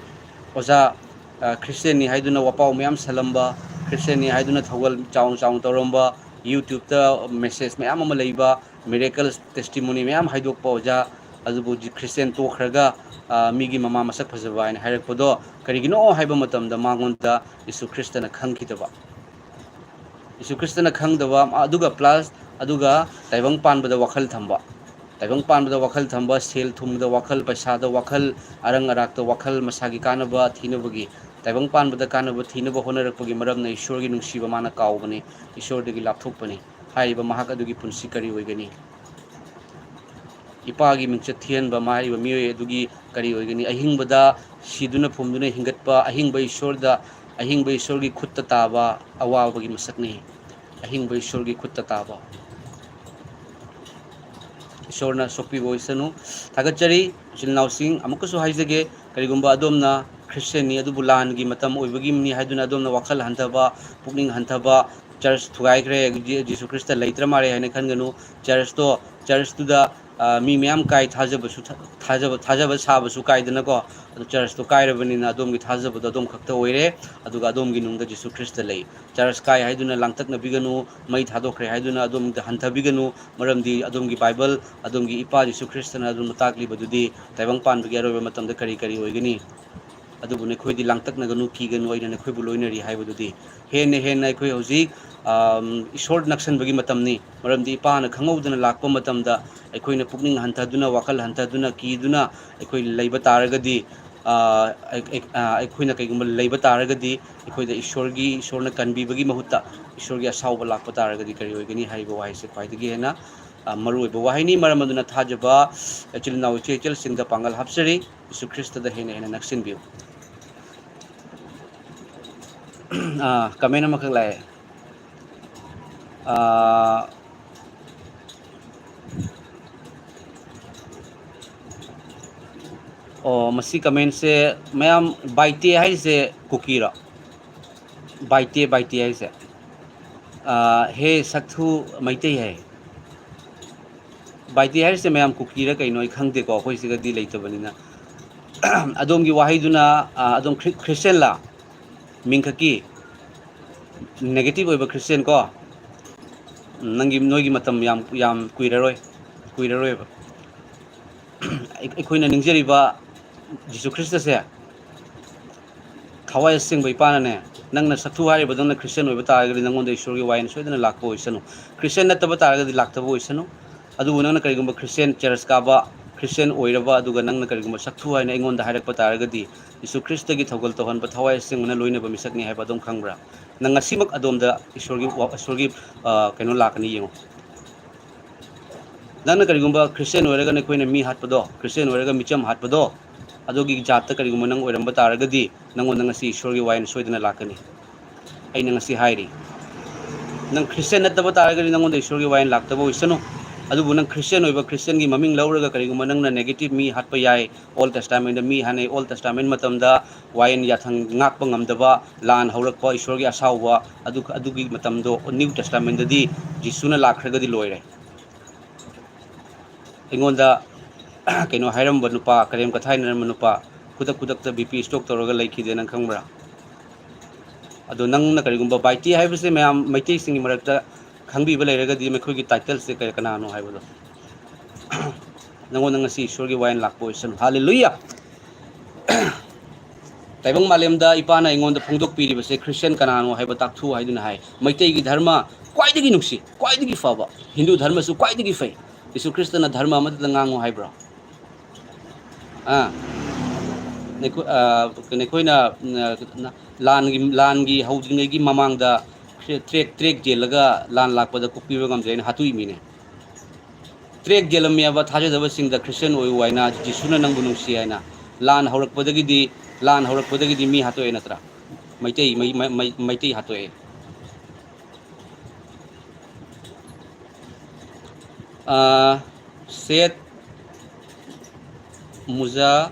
ꯑꯣꯖꯥ, ꯑ, ꯈ꯭ꯔꯤꯁꯇꯤꯌꯥꯟꯅꯤ ꯍꯥꯏꯗꯨꯅ ꯋꯥꯄꯥꯎ ꯃꯌꯥꯝ ꯁꯜꯂꯝꯕ, ꯈ꯭ꯔꯤꯁꯇꯤꯌꯥꯟꯅꯤ ꯍꯥꯏꯗꯨꯅ ꯊꯧꯒꯜ ꯆꯥꯎꯅ ꯆꯥꯎꯅ ꯇꯧꯔꯝꯕ, YouTube-ꯇ message ꯃꯌꯥꯝ ꯑꯃ ꯂꯩꯕ, miracles testimony ꯃꯌꯥꯝ ꯍꯥꯏꯗꯣꯛꯄ ꯑꯣꯖꯥ, ꯑꯗꯨꯕꯨ ꯖꯤ-, ꯈ꯭ꯔꯤꯁꯇꯤꯌꯥꯟ ꯇꯣꯛꯈ꯭ꯔꯒ, ꯑ, ꯃꯤꯒꯤ ꯃꯃꯥ ꯃꯁꯛ ꯐꯖꯕ ꯍꯥꯏꯅ ꯍꯥꯏꯔꯛꯄꯗꯣ ꯀꯔꯤꯒꯤꯅꯣ ꯍꯥꯏꯕ ꯃꯇꯝꯗ ꯃꯉꯣꯟꯗ ꯖꯤꯁꯨ ꯈ꯭ꯔꯤꯁꯇꯅ ꯈꯪꯈꯤꯗꯕ꯫ ꯖꯤꯁꯨ ꯈ꯭ꯔꯤꯁꯇꯅ ꯈꯪꯗꯕ, ꯑꯗꯨꯒ plus, ꯑꯗꯨꯒ ꯇꯥꯏꯕꯪ ꯄꯥꯟꯕꯗ ꯋꯥꯈꯜ ꯊꯝꯕ꯫ ꯇꯥꯏꯕꯪ ꯄꯥꯟꯕꯗ ꯋꯥꯈꯜ ꯊꯝꯕ, ꯁꯦꯜ ꯊꯨꯝꯗ ꯋꯥꯈꯜ, ꯄꯩꯁꯥꯗ ꯋꯥꯈꯜ, ꯑꯔꯪ ꯑꯔꯥꯛꯇ ꯋꯥꯈꯜ, ꯃꯁꯥꯒꯤ ꯀꯥꯟꯅꯕ ꯊꯤꯅꯕꯒꯤ, ꯇꯥꯏꯕꯪ ꯄꯥꯟꯕꯗ ꯀꯥꯟꯅꯕ ꯊꯤꯅꯕ ꯍꯣꯠꯅꯔꯛꯄꯒꯤ ꯃꯔꯝꯅ ꯏꯁꯣꯔꯒꯤ ꯅꯨꯡꯁꯤꯕ ꯃꯥꯅ ꯀꯥꯎꯕꯅꯤ, ꯏꯁꯣꯔꯗꯒꯤ ꯂꯥꯞꯊꯣꯛꯄꯅꯤ꯫ ꯍꯥꯏꯔꯤꯕ ꯃꯍꯥꯛ ꯑꯗꯨꯒꯤ ꯄꯨꯟꯁꯤ ꯀꯔꯤ ꯑꯣꯏꯒꯅꯤ? ꯏꯄꯥꯒꯤ ꯃꯤꯡꯆꯠ ꯊꯤꯍꯟꯕ ꯍꯥꯏꯔꯤꯕ ꯃꯤꯑꯣꯏ ꯑꯗꯨꯒꯤ ꯀꯔꯤ ꯑꯣꯏꯒꯅꯤ? ꯑꯍꯤꯡꯕꯗ ꯁꯤꯗꯨꯅ ꯐꯨꯝꯗꯨꯅ ꯍꯤꯡꯒꯠꯄ, ꯑꯍꯤꯡꯕ ꯏꯁꯣꯔꯗ, ꯑꯍꯤꯡꯕ ꯏꯁꯣꯔꯒꯤ ꯈꯨꯠꯇ ꯇꯥꯕ ꯑꯋꯥꯕꯒꯤ ꯃꯁꯛꯅꯤ꯫ ꯑꯍꯤꯡꯕ ꯏꯁꯣꯔꯒꯤ ꯈꯨꯠꯇ ꯇꯥꯕ꯫ ꯏꯁꯣꯔꯅ ꯁꯣꯛꯄꯤꯕ ꯑꯣꯏꯁꯅꯨ꯫ ꯊꯥꯒꯠꯆꯔꯤ꯫ ꯏꯆꯤꯜ ꯏꯅꯥꯎꯁꯤꯡ, ꯑꯃꯨꯛꯀꯁꯨ ꯍꯥꯏꯖꯒꯦ, ꯀꯔꯤꯒꯨꯝꯕ ꯑꯗꯣꯝꯅ ꯈ꯭ꯔꯤꯁꯇꯤꯌꯥꯟꯅꯤ, ꯑꯗꯨꯕꯨ ꯂꯥꯟꯒꯤ ꯃꯇꯝ ꯑꯣꯏꯕꯒꯤꯅꯤ ꯍꯥꯏꯗꯨꯅ ꯑꯗꯣꯝꯅ ꯋꯥꯈꯜ ꯍꯟꯊꯕ, ꯄꯨꯛꯅꯤꯡ ꯍꯟꯊꯕ, ꯆꯔꯆ ꯊꯨꯒꯥꯏꯈ꯭ꯔꯦ, ꯖꯤ-, ꯖꯤꯁꯨ ꯈ꯭ꯔꯤꯁꯇ ꯂꯩꯇ꯭ꯔ ꯃꯥꯜꯂꯦ ꯍꯥꯏꯅ ꯈꯟꯒꯅꯨ꯫ ꯆꯔꯆꯇꯣ, ꯆꯔꯆꯇꯨꯗ, ꯑ, ꯃꯤ ꯃꯌꯥꯝ ꯀꯥꯏ, ꯊꯥꯖꯕꯁꯨ ꯊ-, ꯊꯥꯖꯕ, ꯊꯥꯖꯕ ꯁꯥꯕꯁꯨ ꯀꯥꯏꯗꯅꯀꯣ꯫ ꯑꯗꯨ ꯆꯔꯆꯇꯣ ꯀꯥꯏꯔꯕꯅꯤꯅ ꯑꯗꯣꯝꯒꯤ ꯊꯥꯖꯕꯗꯣ ꯑꯗꯣꯝ ꯈꯛꯇ ꯑꯣꯏꯔꯦ, ꯑꯗꯨꯒ ꯑꯗꯣꯝꯒꯤ ꯅꯨꯡꯗ ꯖꯤꯁꯨ ꯈ꯭ꯔꯤꯁꯇ ꯂꯩ꯫ ꯆꯔꯆ ꯀꯥꯏ ꯍꯥꯏꯗꯨꯅ ꯂꯥꯡꯇꯛꯅꯕꯤꯒꯅꯨ, ꯃꯩ ꯊꯥꯗꯣꯛꯈ꯭ꯔꯦ ꯍꯥꯏꯗꯨꯅ ꯑꯗꯣꯝꯗ ꯍꯟꯊꯕꯤꯒꯅꯨ, ꯃꯔꯝꯗꯤ ꯑꯗꯣꯝꯒꯤ ꯕꯥꯏꯕꯜ, ꯑꯗꯣꯝꯒꯤ ꯏꯄꯥ ꯖꯤꯁꯨ ꯈ꯭ꯔꯤꯁꯇꯅ ꯑꯗꯣꯝꯕꯨ ꯇꯥꯛꯂꯤꯕꯗꯨꯗꯤ ꯇꯥꯏꯕꯪ ꯄꯥꯟꯕꯒꯤ ꯑꯔꯣꯏꯕ ꯃꯇꯝꯗ ꯀꯔꯤ ꯀꯔꯤ ꯑꯣꯏꯒꯅꯤ? ꯑꯗꯨꯕꯨ ꯅꯈꯣꯏꯗꯤ ꯂꯥꯡꯇꯛꯅꯒꯅꯨ, ꯀꯤꯒꯅꯨ, ꯑꯩꯅ ꯅꯈꯣꯏꯕꯨ ꯂꯣꯏꯅꯔꯤ ꯍꯥꯏꯕꯗꯨꯗꯤ꯫ ꯍꯦꯟꯅ ꯍꯦꯟꯅ ꯑꯩꯈꯣꯏ ꯍꯧꯖꯤꯛ, ꯑꯝ, ꯏꯁꯣꯔ ꯅꯛꯁꯟꯕꯒꯤ ꯃꯇꯝꯅꯤ꯫ ꯃꯔꯝꯗꯤ ꯏꯄꯥꯅ ꯈꯪꯍꯧꯗꯅ ꯂꯥꯛꯄ ꯃꯇꯝꯗ ꯑꯩꯈꯣꯏꯅ ꯄꯨꯛꯅꯤꯡ ꯍꯟꯊꯗꯨꯅ, ꯋꯥꯈꯜ ꯍꯟꯊꯗꯨꯅ, ꯀꯤꯗꯨꯅ ꯑꯩꯈꯣꯏ ꯂꯩꯕ ꯇꯥꯔꯒꯗꯤ, ꯑ, ꯑꯩ-, ꯑꯩ-, ꯑ, ꯑꯩꯈꯣꯏꯅ ꯀꯩꯒꯨꯝꯕ ꯂꯩꯕ ꯇꯥꯔꯒꯗꯤ, ꯑꯩꯈꯣꯏꯗ ꯏꯁꯣꯔꯒꯤ, ꯏꯁꯣꯔꯅ ꯀꯟꯕꯤꯕꯒꯤ ꯃꯍꯨꯠꯇ ꯏꯁꯣꯔꯒꯤ ꯑꯁꯥꯎꯕ ꯂꯥꯛꯄ ꯇꯥꯔꯒꯗꯤ ꯀꯔꯤ ꯑꯣꯏꯒꯅꯤ ꯍꯥꯏꯔꯤꯕ ꯋꯥꯍꯩꯁꯦ ꯈ꯭ꯋꯥꯏꯗꯒꯤ ꯍꯦꯟꯅ, ꯑ, ꯃꯔꯨꯑꯣꯏꯕ ꯋꯥꯍꯩꯅꯤ꯫ ꯃꯔꯝ ꯑꯗꯨꯅ ꯊꯥꯖꯕ ꯏꯆꯤꯜ ꯏꯅꯥꯎ ꯏꯆꯦ ꯏꯆꯜꯁꯤꯡꯗ ꯄꯥꯡꯒꯜ ꯍꯥꯞꯆꯔꯤ꯫ ꯖꯤꯁꯨ ꯈ꯭ꯔꯤꯁꯇꯗ ꯍꯦꯟꯅ ꯍꯦꯟꯅ ꯅꯛꯁꯤꯟꯕꯤꯌꯨ꯫ ꯑꯥ, comment ꯑꯃꯈꯛ ꯂꯥꯛꯑꯦ꯫ ꯑꯥ, ꯑꯣ, ꯃꯁꯤ commentꯁꯦ ꯃꯌꯥꯝ, ꯕꯥꯏꯇꯦ ꯍꯥꯏꯁꯦ ꯀꯨꯀꯤꯔꯣ? ꯕꯥꯏꯇꯦ, ꯕꯥꯏꯇꯦ ꯍꯥꯏꯁꯦ꯫ ꯑꯥ, ꯍꯦ ꯁꯛꯊꯨ ꯃꯩꯇꯩ ꯍꯥꯏ꯫ ꯕꯥꯏꯇꯦ ꯍꯥꯏꯔꯤꯁꯦ ꯃꯌꯥꯝ ꯀꯨꯀꯤꯔ ꯀꯩꯅꯣ ꯑꯩ ꯈꯪꯗꯦꯀꯣ, ꯑꯩꯈꯣꯏ ꯁꯤꯒꯗꯤ ꯂꯩꯇꯕꯅꯤꯅ꯫ ꯑꯗꯣꯝꯒꯤ ꯋꯥꯍꯩꯗꯨꯅ, ꯑ, ꯑꯗꯣꯝ ꯈ꯭ꯔꯤ-, ꯈ꯭ꯔꯤꯁꯇꯦꯟꯂꯥ? ꯃꯤꯡꯈꯛꯀꯤ negative ꯑꯣꯏꯕ ꯈ꯭ꯔꯤꯁꯇꯦꯟ ꯀꯣ? ꯎꯝ, ꯅꯪꯒꯤ, ꯅꯣꯏꯒꯤ ꯃꯇꯝ ꯌꯥꯝ, ꯌꯥꯝ ꯀꯨꯏꯔꯔꯣꯏ, ꯀꯨꯏꯔꯔꯣꯏꯕ꯫ ꯑꯩ-, ꯑꯩꯈꯣꯏꯅ ꯅꯤꯡꯖꯔꯤꯕ ꯖꯤꯁꯨ ꯈ꯭ꯔꯤꯁꯇꯁꯦ ꯊꯋꯥꯏ ꯑꯁꯦꯡꯕ ꯏꯄꯥꯅꯅꯦ, ꯅꯪꯅ ꯁꯛꯊꯨ ꯍꯥꯏꯔꯤꯕꯗꯧꯅ ꯈ꯭ꯔꯤꯁꯇꯦꯟ ꯑꯣꯏꯕ ꯇꯥꯔꯒꯗꯤ ꯅꯪꯉꯣꯟꯗ ꯏꯁꯣꯔꯒꯤ ꯋꯥꯌꯦꯜ ꯁꯣꯏꯗꯅ ꯂꯥꯛꯄ ꯑꯣꯏꯁꯅꯨ꯫ ꯈ꯭ꯔꯤꯁꯇꯦꯟ ꯅꯠꯇꯕ ꯇꯥꯔꯒꯗꯤ ꯂꯥꯛꯇꯕ ꯑꯣꯏꯁꯅꯨ꯫ ꯑꯗꯨꯕꯨ ꯅꯪꯅ ꯀꯔꯤꯒꯨꯝꯕ ꯈ꯭ꯔꯤꯁꯇꯤꯌꯥꯟ ꯆꯔꯆ ꯀꯥꯕ, ꯈ꯭ꯔꯤꯁꯇꯤꯌꯥꯟ ꯑꯣꯏꯔꯕ, ꯑꯗꯨꯒ ꯅꯪꯅ ꯀꯔꯤꯒꯨꯝꯕ ꯁꯛꯊꯨ ꯍꯥꯏꯅ ꯑꯩꯉꯣꯟꯗ ꯍꯥꯏꯔꯛꯄ ꯇꯥꯔꯒꯗꯤ, ꯌꯤꯁꯨ ꯈ꯭ꯔꯤꯁꯇꯒꯤ ꯊꯧꯒꯜ ꯇꯧꯍꯟꯕ ꯊꯋꯥꯏ ꯑꯁꯦꯡꯕꯅ ꯂꯣꯏꯅꯕ ꯃꯤꯁꯛꯅꯤ ꯍꯥꯏꯕ ꯑꯗꯨꯝ ꯈꯪꯕ꯭ꯔꯥ? ꯅꯪ ꯉꯁꯤꯃꯛ ꯑꯗꯣꯝꯗ ꯏꯁꯣꯔꯒꯤ ꯋꯥ-, ꯏꯁꯣꯔꯒꯤ, ꯑ, ꯀꯩꯅꯣ ꯂꯥꯛꯀꯅꯤ ꯌꯦꯡꯉꯨ꯫ ꯅꯪꯅ ꯀꯔꯤꯒꯨꯝꯕ ꯈ꯭ꯔꯤꯁꯇꯤꯌꯥꯟ ꯑꯣꯏꯔꯒ ꯅꯈꯣꯏꯅ ꯃꯤ ꯍꯥꯠꯄꯗꯣ, ꯈ꯭ꯔꯤꯁꯇꯤꯌꯥꯟ ꯑꯣꯏꯔꯒ ꯃꯤꯆꯝ ꯍꯥꯠꯄꯗꯣ, ꯑꯗꯨꯒꯤ ꯖꯥꯠꯇ ꯀꯔꯤꯒꯨꯝꯕ ꯅꯪ ꯑꯣꯏꯔꯝꯕ ꯇꯥꯔꯒꯗꯤ, ꯅꯪꯉꯣꯟꯗ ꯉꯁꯤ ꯏꯁꯣꯔꯒꯤ ꯋꯥꯌꯦꯜ ꯁꯣꯏꯗꯅ ꯂꯥꯛꯀꯅꯤ꯫ ꯑꯩꯅ ꯉꯁꯤ ꯍꯥꯏꯔꯤ, ꯅꯪ ꯈ꯭ꯔꯤꯁꯇꯤꯌꯥꯟ ꯅꯠꯇꯕ ꯇꯥꯔꯒꯗꯤ ꯅꯪꯉꯣꯟꯗ ꯏꯁꯣꯔꯒꯤ ꯋꯥꯌꯦꯜ ꯂꯥꯛꯇꯕ ꯑꯣꯏꯁꯅꯨ꯫ ꯑꯗꯨꯕꯨ ꯅꯪ ꯈ꯭ꯔꯤꯁꯇꯤꯌꯥꯟ ꯑꯣꯏꯕ, ꯈ꯭ꯔꯤꯁꯇꯤꯌꯥꯟꯒꯤ ꯃꯃꯤꯡ ꯂꯧꯔꯒ ꯀꯔꯤꯒꯨꯝꯕ ꯅꯪꯅ negative ꯃꯤ ꯍꯥꯠꯄ ꯌꯥꯏ, Old Testament ꯗ ꯃꯤ ꯍꯥꯠꯅꯩ, Old Testament ꯃꯇꯝꯗ ꯋꯥꯌꯦꯜ ꯌꯥꯊꯪ ꯉꯥꯛꯄ ꯉꯝꯗꯕ, ꯂꯥꯟ ꯍꯧꯔꯛꯄ, ꯏꯁꯣꯔꯒꯤ ꯑꯁꯥꯎꯕ, ꯑꯗꯨ, ꯑꯗꯨꯒꯤ ꯃꯇꯝꯗꯣ New Testament ꯗꯗꯤ ꯖꯤꯁꯨꯅ ꯂꯥꯛꯈ꯭ꯔꯒꯗꯤ ꯂꯣꯏꯔꯦ꯫ ꯑꯩꯉꯣꯟꯗ ꯀꯩꯅꯣ ꯍꯥꯏꯔꯝꯕ ꯅꯨꯄꯥ, ꯀꯔꯦꯝ ꯀꯊꯥꯏꯅꯔꯝꯕ ꯅꯨꯄꯥ, ꯈꯨꯗꯛ ꯈꯨꯗꯛꯇ B P stroke ꯇꯧꯔꯒ ꯂꯩꯈꯤꯗꯦ, ꯅꯪ ꯈꯪꯕ꯭ꯔꯥ? ꯑꯗꯣ ꯅꯪꯅ ꯀꯔꯤꯒꯨꯝꯕ ꯕꯥꯏꯇꯤ ꯍꯥꯏꯕꯁꯦ ꯃꯌꯥꯝ ꯃꯩꯇꯩꯁꯤꯡꯒꯤ ꯃꯔꯛꯇ ꯈꯪꯕꯤꯕ ꯂꯩꯔꯒꯗꯤ, ꯃꯈꯣꯏꯒꯤ title ꯁꯦ ꯀꯔꯤ, ꯀꯅꯥꯅꯣ ꯍꯥꯏꯕꯗꯣ꯫ ꯅꯪꯉꯣꯟꯗ ꯉꯁꯤ ꯏꯁꯣꯔꯒꯤ ꯋꯥꯌꯦꯜ ꯂꯥꯛꯄ ꯑꯣꯏꯁꯅꯨ꯫ ꯍꯥꯂꯦꯂꯨꯌꯥ! ꯇꯥꯏꯕꯪ ꯃꯥꯂꯦꯝꯗ ꯏꯄꯥꯅ ꯑꯩꯉꯣꯟꯗ ꯐꯣꯡꯗꯣꯛꯄꯤꯔꯤꯕꯁꯦ ꯈ꯭ꯔꯤꯁꯇꯤꯌꯥꯟ ꯀꯅꯥꯅꯣ ꯍꯥꯏꯕ ꯇꯥꯛꯊꯣꯛꯎ ꯍꯥꯏꯗꯨꯅ ꯍꯥꯏ꯫ ꯃꯩꯇꯩꯒꯤ ꯙꯔꯃ ꯈ꯭ꯋꯥꯏꯗꯒꯤ ꯅꯨꯡꯁꯤ, ꯈ꯭ꯋꯥꯏꯗꯒꯤ ꯐꯕ, ꯍꯤꯟꯗꯨ ꯙꯔꯃꯁꯨ ꯈ꯭ꯋꯥꯏꯗꯒꯤ ꯐꯩ꯫ ꯌꯤꯁꯨ ꯈ꯭ꯔꯤꯁꯇꯅ ꯙꯔꯃ ꯑꯃꯠꯇꯗ ꯉꯥꯡꯉꯨ ꯍꯥꯏꯕ꯭ꯔꯣ? ꯑꯥ, ꯅꯈꯣꯏ-, ꯑꯥ, ꯅꯈꯣꯏꯅ, ꯑꯥ, ꯂꯥꯟꯒꯤ, ꯂꯥꯟꯒꯤ ꯍꯧꯗ꯭ꯔꯤꯉꯩꯒꯤ ꯃꯃꯥꯡꯗ ꯇ꯭ꯔꯦꯛ, ꯇ꯭ꯔꯦꯛ ꯌꯦꯜꯂꯒ ꯂꯥꯟ ꯂꯥꯛꯄꯗ ꯀꯣꯛꯄꯤꯕ ꯉꯝꯗ꯭ꯔꯦ ꯍꯥꯏꯅ ꯍꯥꯠꯇꯣꯛꯏ ꯃꯤꯅꯦ꯫ ꯇ꯭ꯔꯦꯛ ꯌꯦꯜꯂꯝꯃꯦꯕ ꯊꯥꯖꯗꯕꯁꯤꯡꯗ ꯈ꯭ꯔꯤꯁꯇꯤꯌꯥꯟ ꯑꯣꯏꯌꯨ ꯍꯥꯏꯅ, ꯖꯤꯁꯨꯅ ꯅꯪꯕꯨ ꯅꯨꯡꯁꯤ ꯍꯥꯏꯅ꯫ ꯂꯥꯟ ꯍꯧꯔꯛꯄꯗꯒꯤꯗꯤ, ꯂꯥꯟ ꯍꯧꯔꯛꯄꯗꯒꯤꯗꯤ ꯃꯤ ꯍꯥꯠꯇꯣꯛꯑꯦ ꯅꯠꯇ꯭ꯔꯥ? ꯃꯩꯇꯩ, ꯃꯩ-, ꯃꯩ-, ꯃꯩ-, ꯃꯩꯇꯩ ꯍꯥꯠꯇꯣꯛꯑꯦ꯫ ꯑ, ꯁꯦꯠ ꯃꯨꯖꯥ-,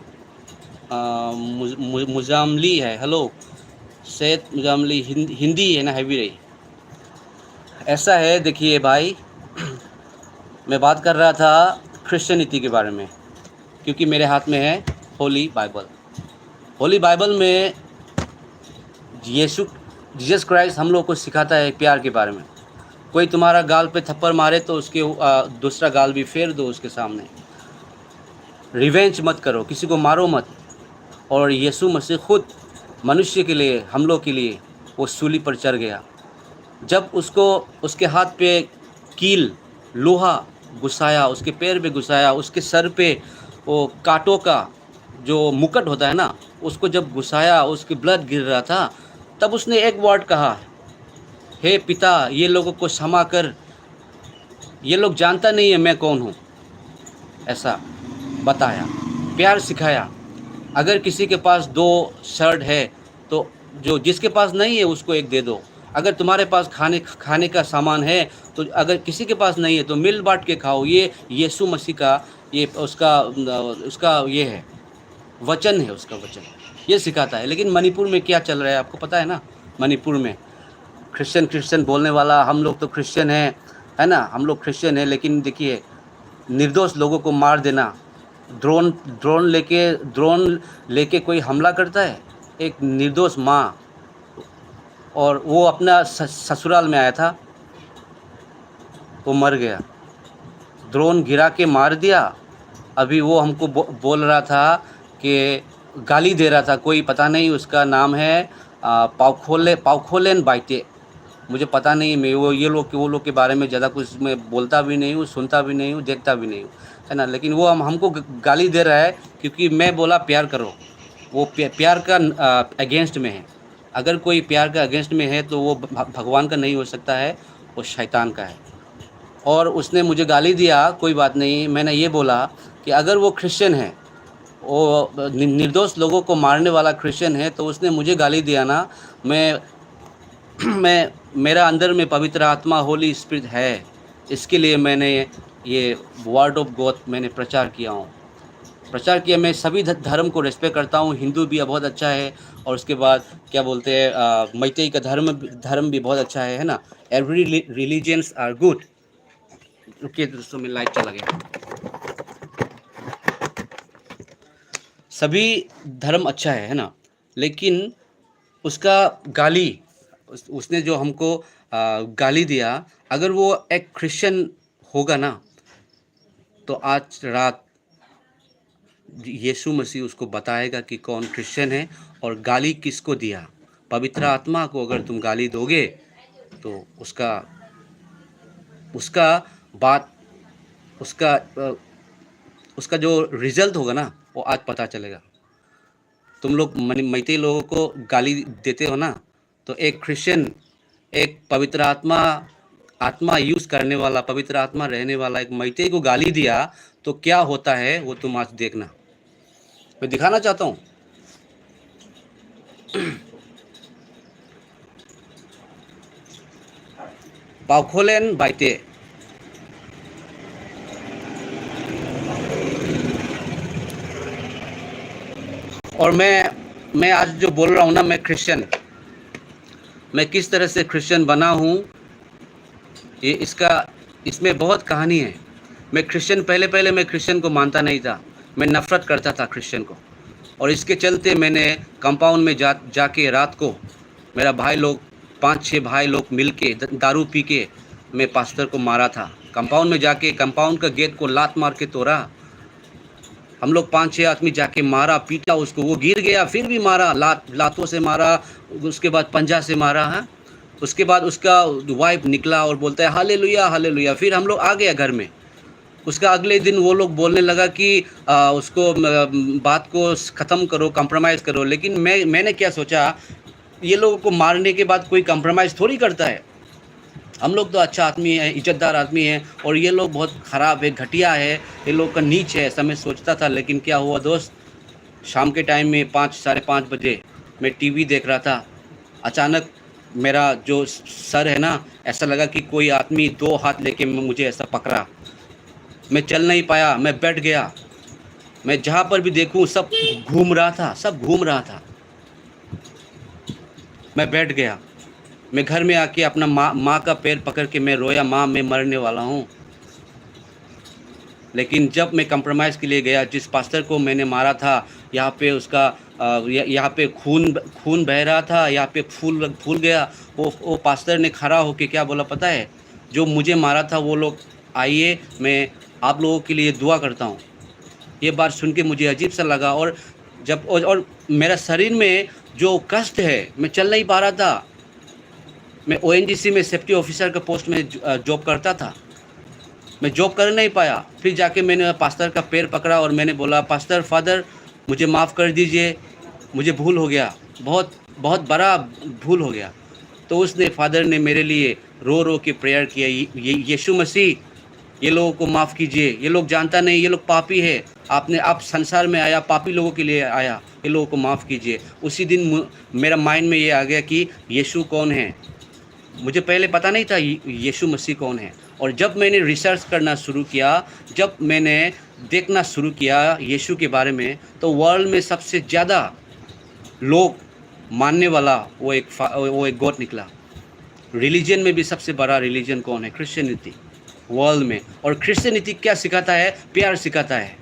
ꯑ, ꯃꯨ-, ꯃꯨ-, ꯃꯨꯖꯥꯝꯂꯤ ꯍꯥꯏ꯫ Hello, ꯁꯦꯠ ꯃꯨꯖꯥꯝꯂꯤ ꯍꯤꯟ-, ꯍꯤꯟꯗꯤ ꯍꯥꯏꯅ ꯍꯥꯏꯕꯤꯔꯛꯏ꯫ ऐसा है, देखिए भाई, मैं बात कर रहा था क्रिश्चियनिटी के बारे में, क्योंकि मेरे हाथ में है होली बाइबल। होली बाइबल में यीशु, जीसस क्राइस्ट हम लोग को सिखाता है प्यार के बारे में। कोई तुम्हारा गाल पे थप्पड़ मारे तो उसके, आ, दूसरा गाल भी फेर दो उसके सामने। रिवेंज मत करो, किसी को मारो मत। और यीशु मसीह खुद मनुष्य के लिए, हम लोग के लिए वो सूली पर चढ़ गया। जब उसको, उसके हाथ पे कील, लोहा, घुसाया, उसके पैर पे घुसाया, उसके सर पे वो कांटों का जो मुकुट होता है ना, उसको जब घुसाया, उसके ब्लड गिर रहा था, तब उसने एक वर्ड कहा, "हे पिता, ये लोगों को क्षमा कर, ये लोग जानता नहीं है मैं कौन हूँ।" ऐसा बताया, प्यार सिखाया। अगर किसी के पास दो शर्ट है, तो जो जिसके पास नहीं है, उसको एक दे दो। अगर तुम्हारे पास खाने खाने का सामान है, तो अगर किसी के पास नहीं है, तो मिल बांट के खाओ। ये यीशु मसीह का, ये उसका उसका ये है, वचन है, उसका वचन ये सिखाता है। लेकिन मणिपुर में क्या चल रहा है, आपको पता है ना? मणिपुर में क्रिश्चियन क्रिश्चियन बोलने वाला, हम लोग तो क्रिश्चियन हैं, है ना, हम लोग क्रिश्चियन हैं, लेकिन देखिए, निर्दोष लोगों को मार देना, ड्रोन ड्रोन लेके ड्रोन लेके कोई हमला करता है, एक निर्दोष माँ, और वो अपना स- ससुराल में आया था, वो मर गया, ड्रोन गिरा के मार दिया। अभी वो हमको बो, बोल रहा था कि गाली दे रहा था कोई, पता नहीं, उसका नाम है पाउखोले पाउखोलेन बाइटे। मुझे पता नहीं, मैं वो ये लोग वो लोग के बारे में ज़्यादा कुछ मैं बोलता भी नहीं हूँ, सुनता भी नहीं हूँ, देखता भी नहीं हूँ, है ना। लेकिन वो हम हमको गाली दे रहा है, क्योंकि मैं बोला प्यार करो, वो प्यार का अगेंस्ट में है। अगर कोई प्यार का अगेंस्ट में है, तो वो भगवान का नहीं हो सकता है, वो शैतान का है। और उसने मुझे गाली दिया, कोई बात नहीं। मैंने ये बोला कि अगर वो क्रिश्चियन है, वो निर्दोष लोगों को मारने वाला क्रिश्चियन है, तो उसने मुझे गाली दिया ना, मैं मैं मेरा अंदर में पवित्र आत्मा, होली स्पिरिट है, इसके लिए मैंने ये वर्ड ऑफ गॉड मैंने प्रचार किया हूँ, प्रचार किया। मैं सभी धर्म को रेस्पेक्ट करता हूँ। हिंदू भी बहुत अच्छा है, और उसके बाद क्या बोलते हैं, मैतई का धर्म धर्म भी बहुत अच्छा है है ना। Every religions are good। रुकिए दोस्तों, मेरा लाइट चला गया। सभी धर्म अच्छा है है ना, लेकिन उसका गाली उसने जो हमको गाली दिया, अगर वो एक क्रिश्चियन होगा ना, तो आज रात यीशु मसीह उसको बताएगा कि कौन क्रिश्चियन है और गाली किसको दिया। पवित्र आत्मा को अगर तुम गाली दोगे, तो उसका उसका बात उसका अ, उसका जो रिजल्ट होगा ना, वो आज पता चलेगा। तुम लोग मनी-, मैतेई लोगों को गाली देते हो ना, तो एक क्रिश्चियन, एक पवित्र आत्मा, आत्मा यूज़ करने वाला, पवित्र आत्मा रहने वाला एक मैतेई को गाली दिया, तो क्या होता है, वो तुम आज देखना। मैं दिखाना चाहता हूँ। Paokholen Baite। और मैं, मैं आज जो बोल रहा हूँ ना, मैं क्रिश्चियन, मैं किस तरह से क्रिश्चियन बना हूँ, ये इसका, इसमें बहुत कहानी है। मैं क्रिश्चियन, पहले, पहले मैं क्रिश्चियन को मानता नहीं था, मैं नफ़रत करता था क्रिश्चियन को। और इसके चलते मैंने कंपाउंड में जा, जाके रात को मेरा भाई लोग, पाँच छः भाई लोग मिल के द-, दारू पी के मैं पास्टर को मारा था। कंपाउंड में जाके कंपाउंड का गेट को लात मार के तोड़ा। हम लोग पाँच छः आदमी जाके मारा, पीटा उसको, वो गिर गया, फिर भी मारा, लात, लातों से मारा, उसके बाद पंजा से मारा है। उसके बाद उसका वाइफ निकला और बोलता है, "हालेलुया, हालेलुया।" फिर हम लोग आ गया घर में। उसका अगले दिन वो लोग बोलने लगा कि, आ, उसको, म, बात को ख़त्म करो, कॉम्प्रोमाइज़ करो। लेकिन मैं, मैंने क्या सोचा, ये लोगों को मारने के बाद कोई कॉम्प्रोमाइज़ थोड़ी करता है। हम लोग तो अच्छा आदमी है, इज्जतदार आदमी है, और ये लोग बहुत ख़राब है, घटिया है, ये लोग का नीच है, ऐसा मैं सोचता था। लेकिन क्या हुआ दोस्त, शाम के टाइम में पाँच, साढ़े पाँच बजे मैं टीवी देख रहा था। अचानक मेरा जो सर है ना, ऐसा लगा कि कोई आदमी दो हाथ लेके मुझे ऐसा पकड़ा। मैं चल नहीं पाया, मैं बैठ गया। मैं जहाँ पर भी देखूँ, सब घूम रहा था, सब घूम रहा था। मैं बैठ गया। मैं घर में आके अपना माँ, माँ का पैर पकड़ के मैं रोया, "माँ, मैं मरने वाला हूँ।" लेकिन जब मैं कॉम्प्रोमाइज़ के लिए गया, जिस पास्टर को मैंने मारा था, यहाँ पे उसका, अ, य-, यहाँ पे खून, खून बह रहा था, यहाँ पे फूल, फूल गया। वो, वो पास्टर ने खड़ा होके क्या बोला पता है? "जो मुझे मारा था, वो लोग आइए, मैं आप लोगों के लिए दुआ करता हूँ।" ये बात सुन के मुझे अजीब सा लगा। और जब, और, और मेरा शरीर में जो कष्ट है, मैं चल नहीं पा रहा था। मैं ओएनजीसी में सेफ्टी ऑफिसर के पोस्ट में ज-, अ, जॉब करता था। मैं जॉब कर नहीं पाया। फिर जाके मैंने पास्टर का पैर पकड़ा और मैंने बोला, "पास्टर, फादर, मुझे माफ़ कर दीजिए, मुझे भूल हो गया, बहुत, बहुत बड़ा भूल हो गया।" तो उसने, फादर ने मेरे लिए रो रो के प्रेयर किया, "ये, ये यीशु मसीह, ये लोगों को माफ़ कीजिए, ये लोग जानता नहीं, ये लोग पापी है, आपने, आप संसार में आया, पापी लोगों के लिए आया, ये लोगों को माफ़ कीजिए।" उसी दिन मु-, मेरा माइंड में ये आ गया कि यीशु कौन है। मुझे पहले पता नहीं था ये-, यीशु मसीह कौन है। और जब मैंने रिसर्च करना शुरू किया, जब मैंने देखना शुरू किया यीशु के बारे में, तो वर्ल्ड में सबसे ज़्यादा लोग मानने वाला वो एक फा-, वो एक गॉड निकला। रिलीजन में भी सबसे बड़ा रिलीजन कौन है? क्रिश्चियनिटी, वर्ल्ड में। और क्रिश्चियनिटी क्या सिखाता है? प्यार सिखाता है।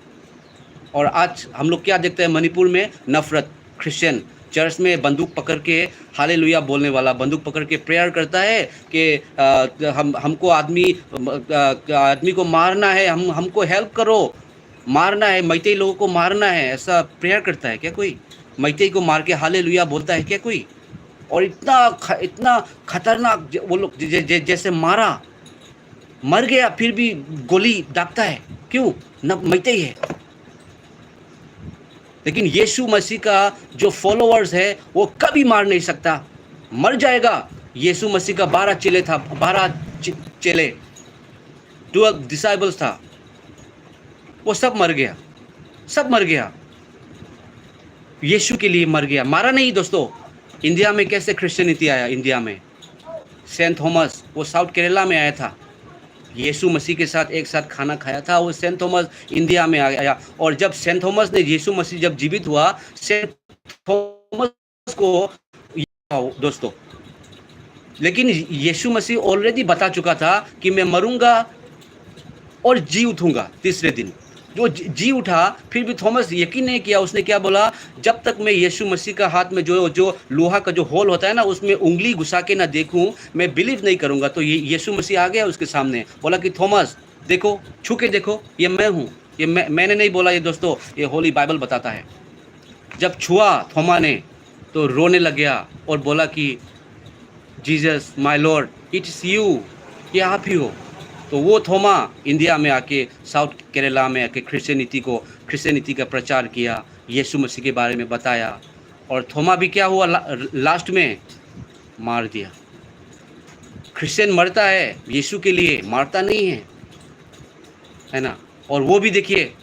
और आज हम लोग क्या देखते हैं मणिपुर में? नफरत। क्रिश्चियन चर्च में बंदूक पकड़ के हालेलुया बोलने वाला, बंदूक पकड़ के प्रेयर करता है कि, अ, हम, हमको आदमी, अ, आदमी को मारना है, हम, हमको हेल्प करो, मारना है, मैतेई लोगों को मारना है, ऐसा प्रेयर करता है क्या कोई? मैतेई को मार के हालेलुया बोलता है क्या कोई? और इतना ख-, इतना खतरनाक ज-, वो लोग ज-, ज-, ज-, जैसे मारा, मर गया, फिर भी गोली दागता है, क्यों? न, मैतेई है। लेकिन यीशु मसीह का जो फॉलोअर्स है, वो कभी मार नहीं सकता, मर जाएगा। यीशु मसीह का बारह चेले था, बारह चे-, चेले, ट्वेल्व डिसाइबल्स था, वो सब मर गया, सब मर गया, यीशु के लिए मर गया, मारा नहीं दोस्तों। इंडिया में कैसे क्रिश्चियनिटी आया? इंडिया में सेंट थॉमस, वो साउथ केरला में आया था, यीशु मसीह के साथ एक साथ खाना खाया था, वो सेंट थॉमस इंडिया में आ गया। और जब सेंट थॉमस ने, यीशु मसीह जब जीवित हुआ, सेंट थॉमस को, दोस्तों, लेकिन यीशु मसीह ऑलरेडी बता चुका था कि मैं मरूंगा और जी उठूंगा तीसरे दिन। जो जी, जी उठा, फिर भी थॉमस यकीन नहीं किया। उसने क्या बोला? "जब तक मैं यीशु मसीह का हाथ में जो, जो लोहा का जो होल होता है ना, उसमें उंगली घुसा के ना देखूं, मैं बिलीव नहीं करूंगा।" तो ये यीशु मसीह आ गया उसके सामने, बोला कि, "थॉमस, देखो, छू के देखो, ये मैं हूँ।" ये मैं, मैंने नहीं बोला ये दोस्तों, ये होली बाइबल बताता है। जब छुआ थोमा ने, तो रोने लग गया और बोला कि, "Jesus, my Lord, it is you, ये आप ही हो।" तो वो थोमा इंडिया में आके, साउथ केरला में आके क्रिश्चियनिटी को, क्रिश्चियनिटी का प्रचार किया, यीशु मसीह के बारे में बताया। और थोमा भी क्या हुआ, ला-, लास्ट में मार दिया। क्रिश्चियन मरता है यीशु के लिए, मारता नहीं है, है ना? और वो भी देखिए,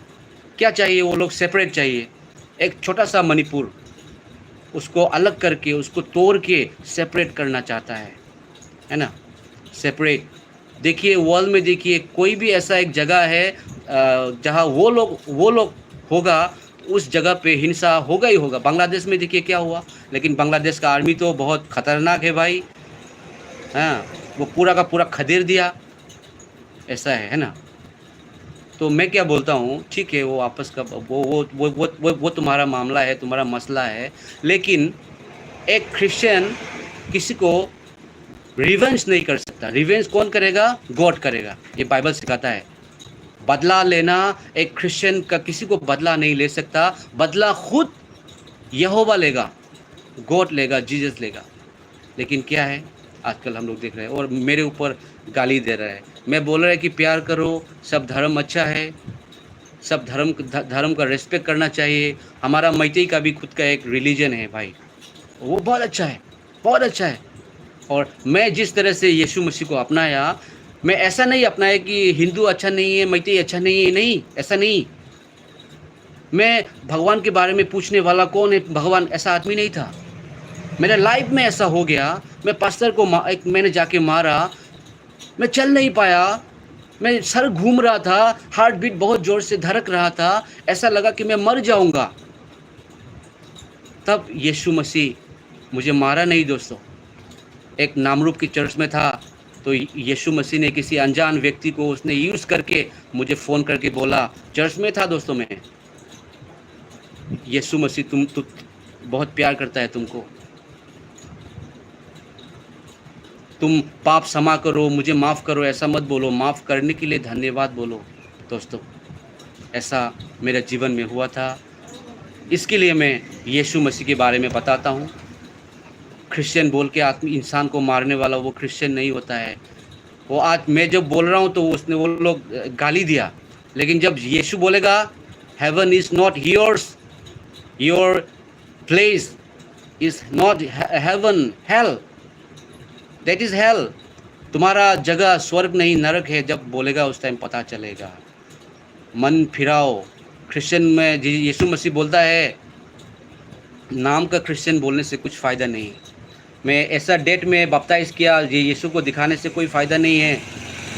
क्या चाहिए, वो लोग सेपरेट चाहिए। एक छोटा सा मणिपुर, उसको अलग करके, उसको तोड़ के सेपरेट करना चाहता है, है ना? सेपरेट। देखिए, वर्ल्ड में देखिए, कोई भी ऐसा एक जगह है, अ, जहाँ वो लोग, वो लोग होगा, उस जगह पे हिंसा होगा ही होगा। बांग्लादेश में देखिए क्या हुआ। लेकिन बांग्लादेश का आर्मी तो बहुत खतरनाक है भाई। हाँ, वो पूरा का पूरा खदेड़ दिया, ऐसा है, है ना? तो मैं क्या बोलता हूँ, ठीक है, वो आपस का, वो वो वो वो वो, वो तुम्हारा मामला है, तुम्हारा मसला है। लेकिन एक क्रिश्चियन किसी को रिवेंज नहीं कर सकता। रिवेंज कौन करेगा? गॉड करेगा। ये बाइबल सिखाता है। बदला लेना, एक क्रिश्चियन का किसी को बदला नहीं ले सकता। बदला खुद यहोवा लेगा, गॉड लेगा, जीसस लेगा। लेकिन क्या है, आजकल हम लोग देख रहे हैं और मेरे ऊपर गाली दे रहा है। मैं बोल रहा है कि प्यार करो, सब धर्म अच्छा है, सब धर्म ध-, धर्म का रेस्पेक्ट करना चाहिए। हमारा मैतेई का भी खुद का एक रिलीजन है भाई, वो बहुत अच्छा है, बहुत अच्छा है। और मैं जिस तरह से यीशु मसीह को अपनाया, मैं ऐसा नहीं अपनाया कि हिंदू अच्छा नहीं है, मैतेई अच्छा नहीं है, नहीं, ऐसा नहीं। मैं भगवान के बारे में पूछने वाला कौन है, भगवान, ऐसा आदमी नहीं था। मेरे लाइफ में ऐसा हो गया, मैं पास्टर को मा-, एक मैंने जाके मारा, मैं चल नहीं पाया, मैं सर घूम रहा था, हार्ट बीट बहुत जोर से धड़क रहा था, ऐसा लगा कि मैं मर जाऊंगा। तब यीशु मसीह मुझे मारा नहीं दोस्तों। एक नामरूप की चर्च में था, तो यीशु मसीह ने किसी अनजान व्यक्ति को उसने यूज़ करके मुझे फ़ोन करके बोला, चर्च में था दोस्तों मैं, यीशु मसीह तुम, तु-, बहुत प्यार करता है तुमको, तुम पाप क्षमा करो, मुझे माफ़ करो, ऐसा मत बोलो, माफ़ करने के लिए धन्यवाद बोलो। दोस्तों, ऐसा मेरे जीवन में हुआ था, इसके लिए मैं यीशु मसीह के बारे में बताता हूँ। क्रिश्चियन बोल के आदमी, इंसान को मारने वाला, वो क्रिश्चियन नहीं होता है। वो आज मैं जब बोल रहा हूँ तो उसने, वो लोग गाली दिया, लेकिन जब यीशु बोलेगा, "Heaven is not yours, your place is not heaven, hell, that is hell, तुम्हारा जगह स्वर्ग नहीं नरक है," जब बोलेगा उस टाइम पता चलेगा। मन फिराओ। क्रिश्चियन में यीशु मसीह बोलता है, नाम का क्रिश्चियन बोलने से कुछ फ़ायदा नहीं। मैं ऐसा डेट में बपटाइज किया, ये यीशु को दिखाने से कोई फ़ायदा नहीं है।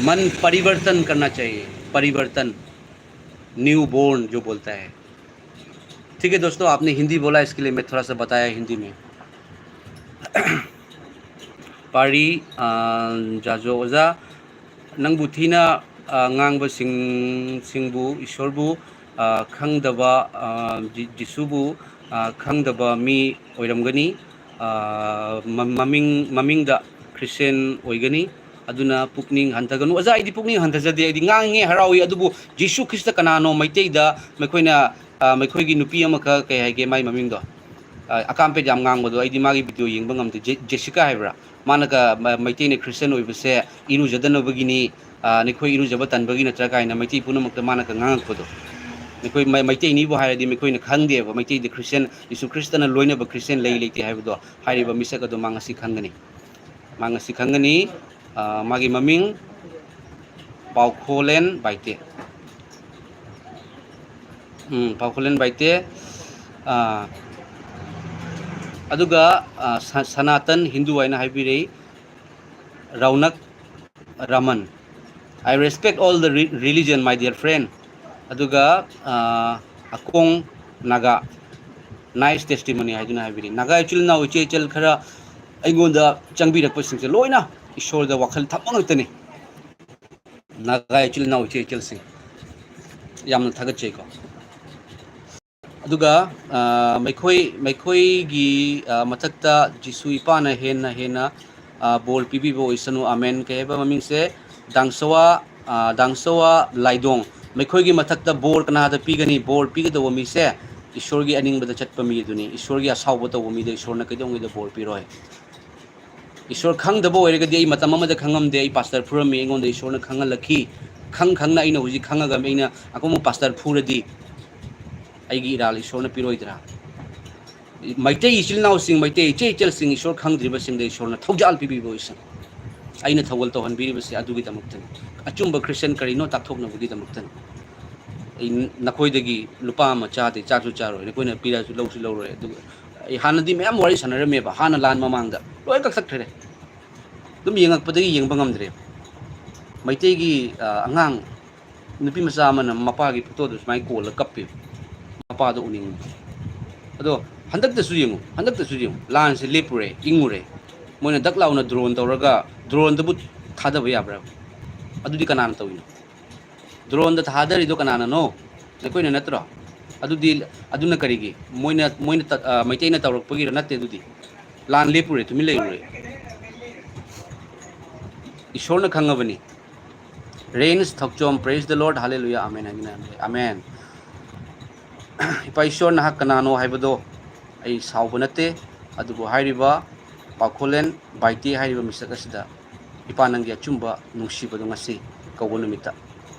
मन परिवर्तन करना चाहिए, परिवर्तन, न्यू बॉर्न जो बोलता है। ठीक है दोस्तों, आपने हिंदी बोला, इसके लिए मैं थोड़ा सा बताया हिंदी में। ꯄꯥꯔꯤ, ꯑ, ꯖꯥꯖꯣ ꯑꯣꯖꯥ, ꯅꯪꯕꯨ ꯊꯤꯅ, ꯑ, ꯉꯥꯡꯕꯁꯤꯡ, ꯁꯤꯡꯕꯨ ꯏꯁꯣꯔꯕꯨ, ꯑ, ꯈꯪꯗꯕ, ꯑ, ꯖꯤ-, ꯖꯤꯁꯨꯕꯨ, ꯑ, ꯈꯪꯗꯕ ꯃꯤ ꯑꯣꯏꯔꯝꯒꯅꯤ꯫ ꯑ, ꯃ-, ꯃꯃꯤꯡ, ꯃꯃꯤꯡꯗ ꯈ꯭ꯔꯤꯁꯇꯤꯌꯟ ꯑꯣꯏꯒꯅꯤ꯫ ꯑꯗꯨꯅ ꯄꯨꯛꯅꯤꯡ ꯍꯟꯊꯒꯅꯨ꯫ ꯑꯣꯖꯥ, ꯑꯩꯗꯤ ꯄꯨꯛꯅꯤꯡ ꯍꯟꯊꯖꯗꯦ꯫ ꯑꯩꯗꯤ ꯉꯥꯡꯉꯦ, ꯍꯔꯥꯎꯏ꯫ ꯑꯗꯨꯕꯨ ꯖꯤꯁꯨ ꯈ꯭ꯔꯤꯁꯇ ꯀꯅꯥꯅꯣ? ꯃꯩꯇꯩꯗ ꯃꯈꯣꯏꯅ, ꯑ, ꯃꯈꯣꯏꯒꯤ ꯅꯨꯄꯤ ꯑꯃꯈꯛ, ꯀꯩ ꯍꯥꯏꯒꯦ, ꯃꯥꯏ ꯃꯃꯤꯡꯗꯣ? ꯑ, ꯑꯀꯥꯝꯄꯦꯠ ꯌꯥꯝ ꯉꯥꯡꯕꯗꯣ, ꯑꯩꯗꯤ ꯃꯥꯒꯤ ꯚꯤꯗꯤꯑꯣ ꯌꯦꯡꯕ ꯉꯝꯗꯦ꯫ ꯖꯦ-, ꯖꯦꯁꯤꯀꯥ ꯍꯥꯏꯕ꯭ꯔꯥ? ꯃꯥꯅꯒ ꯃ-, ꯃꯩꯇꯩꯅ ꯈ꯭ꯔꯤꯁꯇꯤꯌꯟ ꯑꯣꯏꯕꯁꯦ ꯏꯔꯨꯖꯗꯅꯕꯒꯤꯅꯤ, ꯑ, ꯅꯈꯣꯏ ꯏꯔꯨꯖꯕ ꯇꯟꯕꯒꯤ ꯅꯠꯇ꯭ꯔꯥ ꯀꯥꯏꯅ ꯃꯩꯇꯩ ꯄꯨꯝꯅꯃꯛꯇ ꯃꯥꯅꯒ ꯉꯥꯡꯉꯛꯄꯗꯣ꯫ ꯅꯈꯣꯏ ꯃ-, ꯃꯩꯇꯩꯅꯤꯕꯨ ꯍꯥꯏꯔꯗꯤ ꯃꯈꯣꯏꯅ ꯈꯪꯗꯦꯕ, ꯃꯩꯇꯩꯗ ꯈ꯭ꯔꯤꯁꯇꯤꯌꯟ, ꯌꯤꯁꯨ ꯈ꯭ꯔꯤꯁꯇꯅ ꯂꯣꯏꯅꯕ ꯈ꯭ꯔꯤꯁꯇꯤꯌꯟ ꯂꯩ ꯂꯩꯇꯦ ꯍꯥꯏꯕꯗꯣ꯫ ꯍꯥꯏꯔꯤꯕ ꯃꯤꯁꯛ ꯑꯗꯣ ꯃꯥ ꯉꯁꯤ ꯈꯪꯒꯅꯤ꯫ ꯃꯥ ꯉꯁꯤ ꯈꯪꯒꯅꯤ꯫ ꯑ, ꯃꯥꯒꯤ ꯃꯃꯤꯡ ꯄꯥꯎꯈꯣꯂꯦꯟ ꯕꯥꯏꯇꯦ꯫ ꯎꯝ, ꯄꯥꯎꯈꯣꯂꯦꯟ ꯕꯥꯏꯇꯦ꯫ ꯑ, ꯑꯗꯨꯒ, ꯑ, ꯁ-, ꯁꯅꯥꯇꯟ ꯍꯤꯟꯗꯨ ꯍꯥꯏꯅ ꯍꯥꯏꯕꯤꯔꯛꯏ꯫ ꯔꯧꯅꯛ Raman. I respect all the re-, religion, my dear friend꯫ ꯑꯗꯨꯒ, ꯑ, ꯑꯀꯣꯡ ꯅꯥꯒꯥ꯫ Nice testimony ꯍꯥꯏꯗꯨꯅ ꯍꯥꯏꯕꯤꯔꯤ꯫ ꯅꯥꯒꯥ ꯏꯆꯤꯜ ꯏꯅꯥꯎ ꯏꯆꯦ ꯏꯆꯜ ꯈꯔ ꯑꯩꯉꯣꯟꯗ ꯆꯪꯕꯤꯔꯛꯄꯁꯤꯡꯁꯦ ꯂꯣꯏꯅ ꯏꯁꯣꯔꯗ ꯋꯥꯈꯜ ꯊꯝꯕ ꯉꯥꯛꯇꯅꯤ꯫ ꯅꯥꯒꯥ ꯏꯆꯤꯜ ꯏꯅꯥꯎ ꯏꯆꯦ ꯏꯆꯜꯁꯤꯡ, ꯌꯥꯝꯅ ꯊꯥꯒꯠꯆꯩꯀꯣ꯫ ꯑꯗꯨꯒ, ꯑ, ꯃꯈꯣꯏ, ꯃꯈꯣꯏꯒꯤ, ꯑ, ꯃꯊꯛꯇ ꯖꯤꯁꯨ ꯏꯄꯥꯅ ꯍꯦꯟꯅ ꯍꯦꯟꯅ, ꯑ, ꯕꯣꯔ ꯄꯤꯕꯤꯕ ꯑꯣꯏꯁꯅꯨ꯫ ꯑꯃꯦꯟ꯫ ꯀꯩ ꯍꯥꯏꯕ ꯃꯃꯤꯡꯁꯦ? ꯗꯥꯡꯁꯋꯥ, ꯑ, ꯗꯥꯡꯁꯋꯥ ꯂꯥꯏꯗꯣꯡ꯫ ꯃꯈꯣꯏꯒꯤ ꯃꯊꯛꯇ ꯕꯣꯔ ꯀꯅꯥꯗ ꯄꯤꯒꯅꯤ? ꯕꯣꯔ ꯄꯤꯒꯗꯧꯕ ꯃꯤꯁꯦ ꯏꯁꯣꯔꯒꯤ ꯑꯅꯤꯡꯕꯗ ꯆꯠꯄ ꯃꯤ ꯑꯗꯨꯅꯤ꯫ ꯏꯁꯣꯔꯒꯤ ꯑꯁꯥꯎꯕ ꯇꯧꯕ ꯃꯤꯗ ꯏꯁꯣꯔꯅ ꯀꯩꯗꯧꯉꯩꯗ ꯕꯣꯔ ꯄꯤꯔꯣꯏ꯫ ꯏꯁꯣꯔ ꯈꯪꯗꯕ ꯑꯣꯏꯔꯒꯗꯤ ꯑꯩ ꯃꯇꯝ ꯑꯃꯗ ꯈꯪꯉꯝꯗꯦ, ꯑꯩ ꯄꯥꯁꯇꯔ ꯐꯨꯔꯝꯃꯤ, ꯑꯩꯉꯣꯟꯗ ꯏꯁꯣꯔꯅ ꯈꯪꯍꯜꯂꯛꯈꯤ꯫ ꯈꯪ ꯈꯪꯅ ꯑꯩꯅ ꯍꯧꯖꯤꯛ ꯈꯪꯉꯒ ꯑꯩꯅ ꯑꯀꯨꯝꯕ ꯄꯥꯁꯇꯔ ꯐꯨꯔꯗꯤ ꯑꯩꯒꯤ ꯏꯔꯥꯜ ꯏꯁꯣꯔꯅ ꯄꯤꯔꯣꯏꯗ꯭ꯔꯥ? ꯃꯩꯇꯩ ꯏꯆꯤꯜ ꯏꯅꯥꯎꯁꯤꯡ, ꯃꯩꯇꯩ ꯏꯆꯦ ꯏꯆꯜꯁꯤꯡ, ꯏꯁꯣꯔ ꯈꯪꯗ꯭ꯔꯤꯕꯁꯤꯡꯗ ꯏꯁꯣꯔꯅ ꯊꯧꯖꯥꯜ ꯄꯤꯕꯤꯕ ꯑꯣꯏꯁꯅꯨ꯫ ꯑꯩꯅ ꯊꯧꯒꯜ ꯇꯧꯍꯟꯕꯤꯔꯤꯕꯁꯤ ꯑꯗꯨꯒꯤꯗꯃꯛꯇꯅꯤ꯫ ꯑꯆꯨꯝꯕ ꯈ꯭ꯔꯤꯁꯇꯤꯌꯥꯟ ꯀꯔꯤꯅꯣ ꯇꯥꯛꯊꯣꯛꯅꯕꯒꯤꯗꯃꯛꯇꯅꯤ꯫ ꯑꯩ ꯅꯈꯣꯏꯗꯒꯤ ꯂꯨꯄꯥ ꯑꯃ ꯆꯥꯗꯦ, ꯆꯥꯁꯨ ꯆꯥꯔꯣꯏ, ꯅꯈꯣꯏꯅ ꯄꯤꯔꯛꯑꯁꯨ ꯂꯧꯁꯨ ꯂꯧꯔꯣꯏ꯫ ꯑꯗꯨꯒ ꯑꯩ ꯍꯥꯟꯅꯗꯤ ꯃꯌꯥꯝ ꯋꯥꯔꯤ ꯁꯥꯟꯅꯔꯝꯃꯦꯕ, ꯍꯥꯟꯅ ꯂꯥꯟ ꯃꯃꯥꯡꯗ ꯂꯣꯏ ꯀꯛꯊꯠꯈ꯭ꯔꯦ꯫ ꯑꯗꯨꯝ ꯌꯦꯡꯉꯛꯄꯗꯒꯤ ꯌꯦꯡꯕ ꯉꯝꯗ꯭ꯔꯦ꯫ ꯃꯩꯇꯩꯒꯤ, ꯑ, ꯑꯉꯥꯡ ꯅꯨꯄꯤ ꯃꯆꯥ ꯑꯃꯅ ꯃꯄꯥꯒꯤ ꯐꯣꯇꯣꯗꯨ ꯁꯨꯃꯥꯏꯅ ꯀꯣꯜꯂ ꯀꯞꯄꯦ, ꯃꯄꯥꯗꯣ ꯎꯅꯤꯡꯕ꯫ ꯑꯗꯣ ꯍꯟꯗꯛꯇꯁꯨ ꯌꯦꯡꯉꯨ, ꯍꯟꯗꯛꯇꯁꯨ ꯌꯦꯡꯉꯨ, ꯂꯥꯟꯁꯦ ꯂꯦꯞꯄꯨꯔꯦ, ꯏꯪꯉꯨꯔꯦ, ꯃꯣꯏꯅ ꯗꯛ ꯂꯥꯎꯅ ꯗ꯭ꯔꯣꯟ ꯇꯧꯔꯒ, ꯗ꯭ꯔꯣꯟꯗꯨꯕꯨ ꯊꯥꯗꯕ ꯌꯥꯕ꯭ꯔꯥ? ꯑꯗꯨꯗꯤ ꯀꯅꯥꯅ ꯇꯧꯔꯤꯅꯣ? ꯗ꯭ꯔꯣꯟꯗ ꯊꯥꯗꯔꯤꯗꯣ ꯀꯅꯥꯅꯅꯣ? ꯅꯈꯣꯏꯅ ꯅꯠꯇ꯭ꯔꯣ? ꯑꯗꯨꯗꯤ, ꯑꯗꯨꯅ ꯀꯔꯤꯒꯤ? ꯃꯣꯏꯅ, ꯃꯣꯏꯅ ꯇ-, ꯑ, ꯃꯩꯇꯩꯅ ꯇꯧꯔꯛꯄꯒꯤꯔ? ꯅꯠꯇꯦ꯫ ꯑꯗꯨꯗꯤ ꯂꯥꯟ ꯂꯦꯞꯄꯨꯔꯦ, ꯇꯨꯃꯤꯟ ꯂꯩꯔꯨꯔꯦ꯫ ꯏꯁꯣꯔꯅ ꯈꯪꯉꯕꯅꯤ꯫ ꯔꯦꯟꯁ Thouchom, praise the Lord, hallelujah, amen, amen, amen. ꯏꯄꯥ ꯏꯁꯣꯔ, ꯅꯍꯥꯛ ꯀꯅꯥꯅꯣ ꯍꯥꯏꯕꯗꯣ ꯑꯩ ꯁꯥꯎꯕ ꯅꯠꯇꯦ, ꯑꯗꯨꯕꯨ ꯍꯥꯏꯔꯤꯕ ꯄꯥꯎꯈꯣꯜꯂꯦꯟ ꯕꯥꯏꯇꯦ ꯍꯥꯏꯔꯤꯕ ꯃꯤꯁꯛ ꯑꯁꯤꯗ ꯏꯄꯥ ꯅꯪꯒꯤ ꯑꯆꯨꯝꯕ ꯅꯨꯡꯁꯤꯕꯗꯣ ꯉꯁꯤ ꯀꯧꯕ ꯅꯨꯃꯤꯠꯇ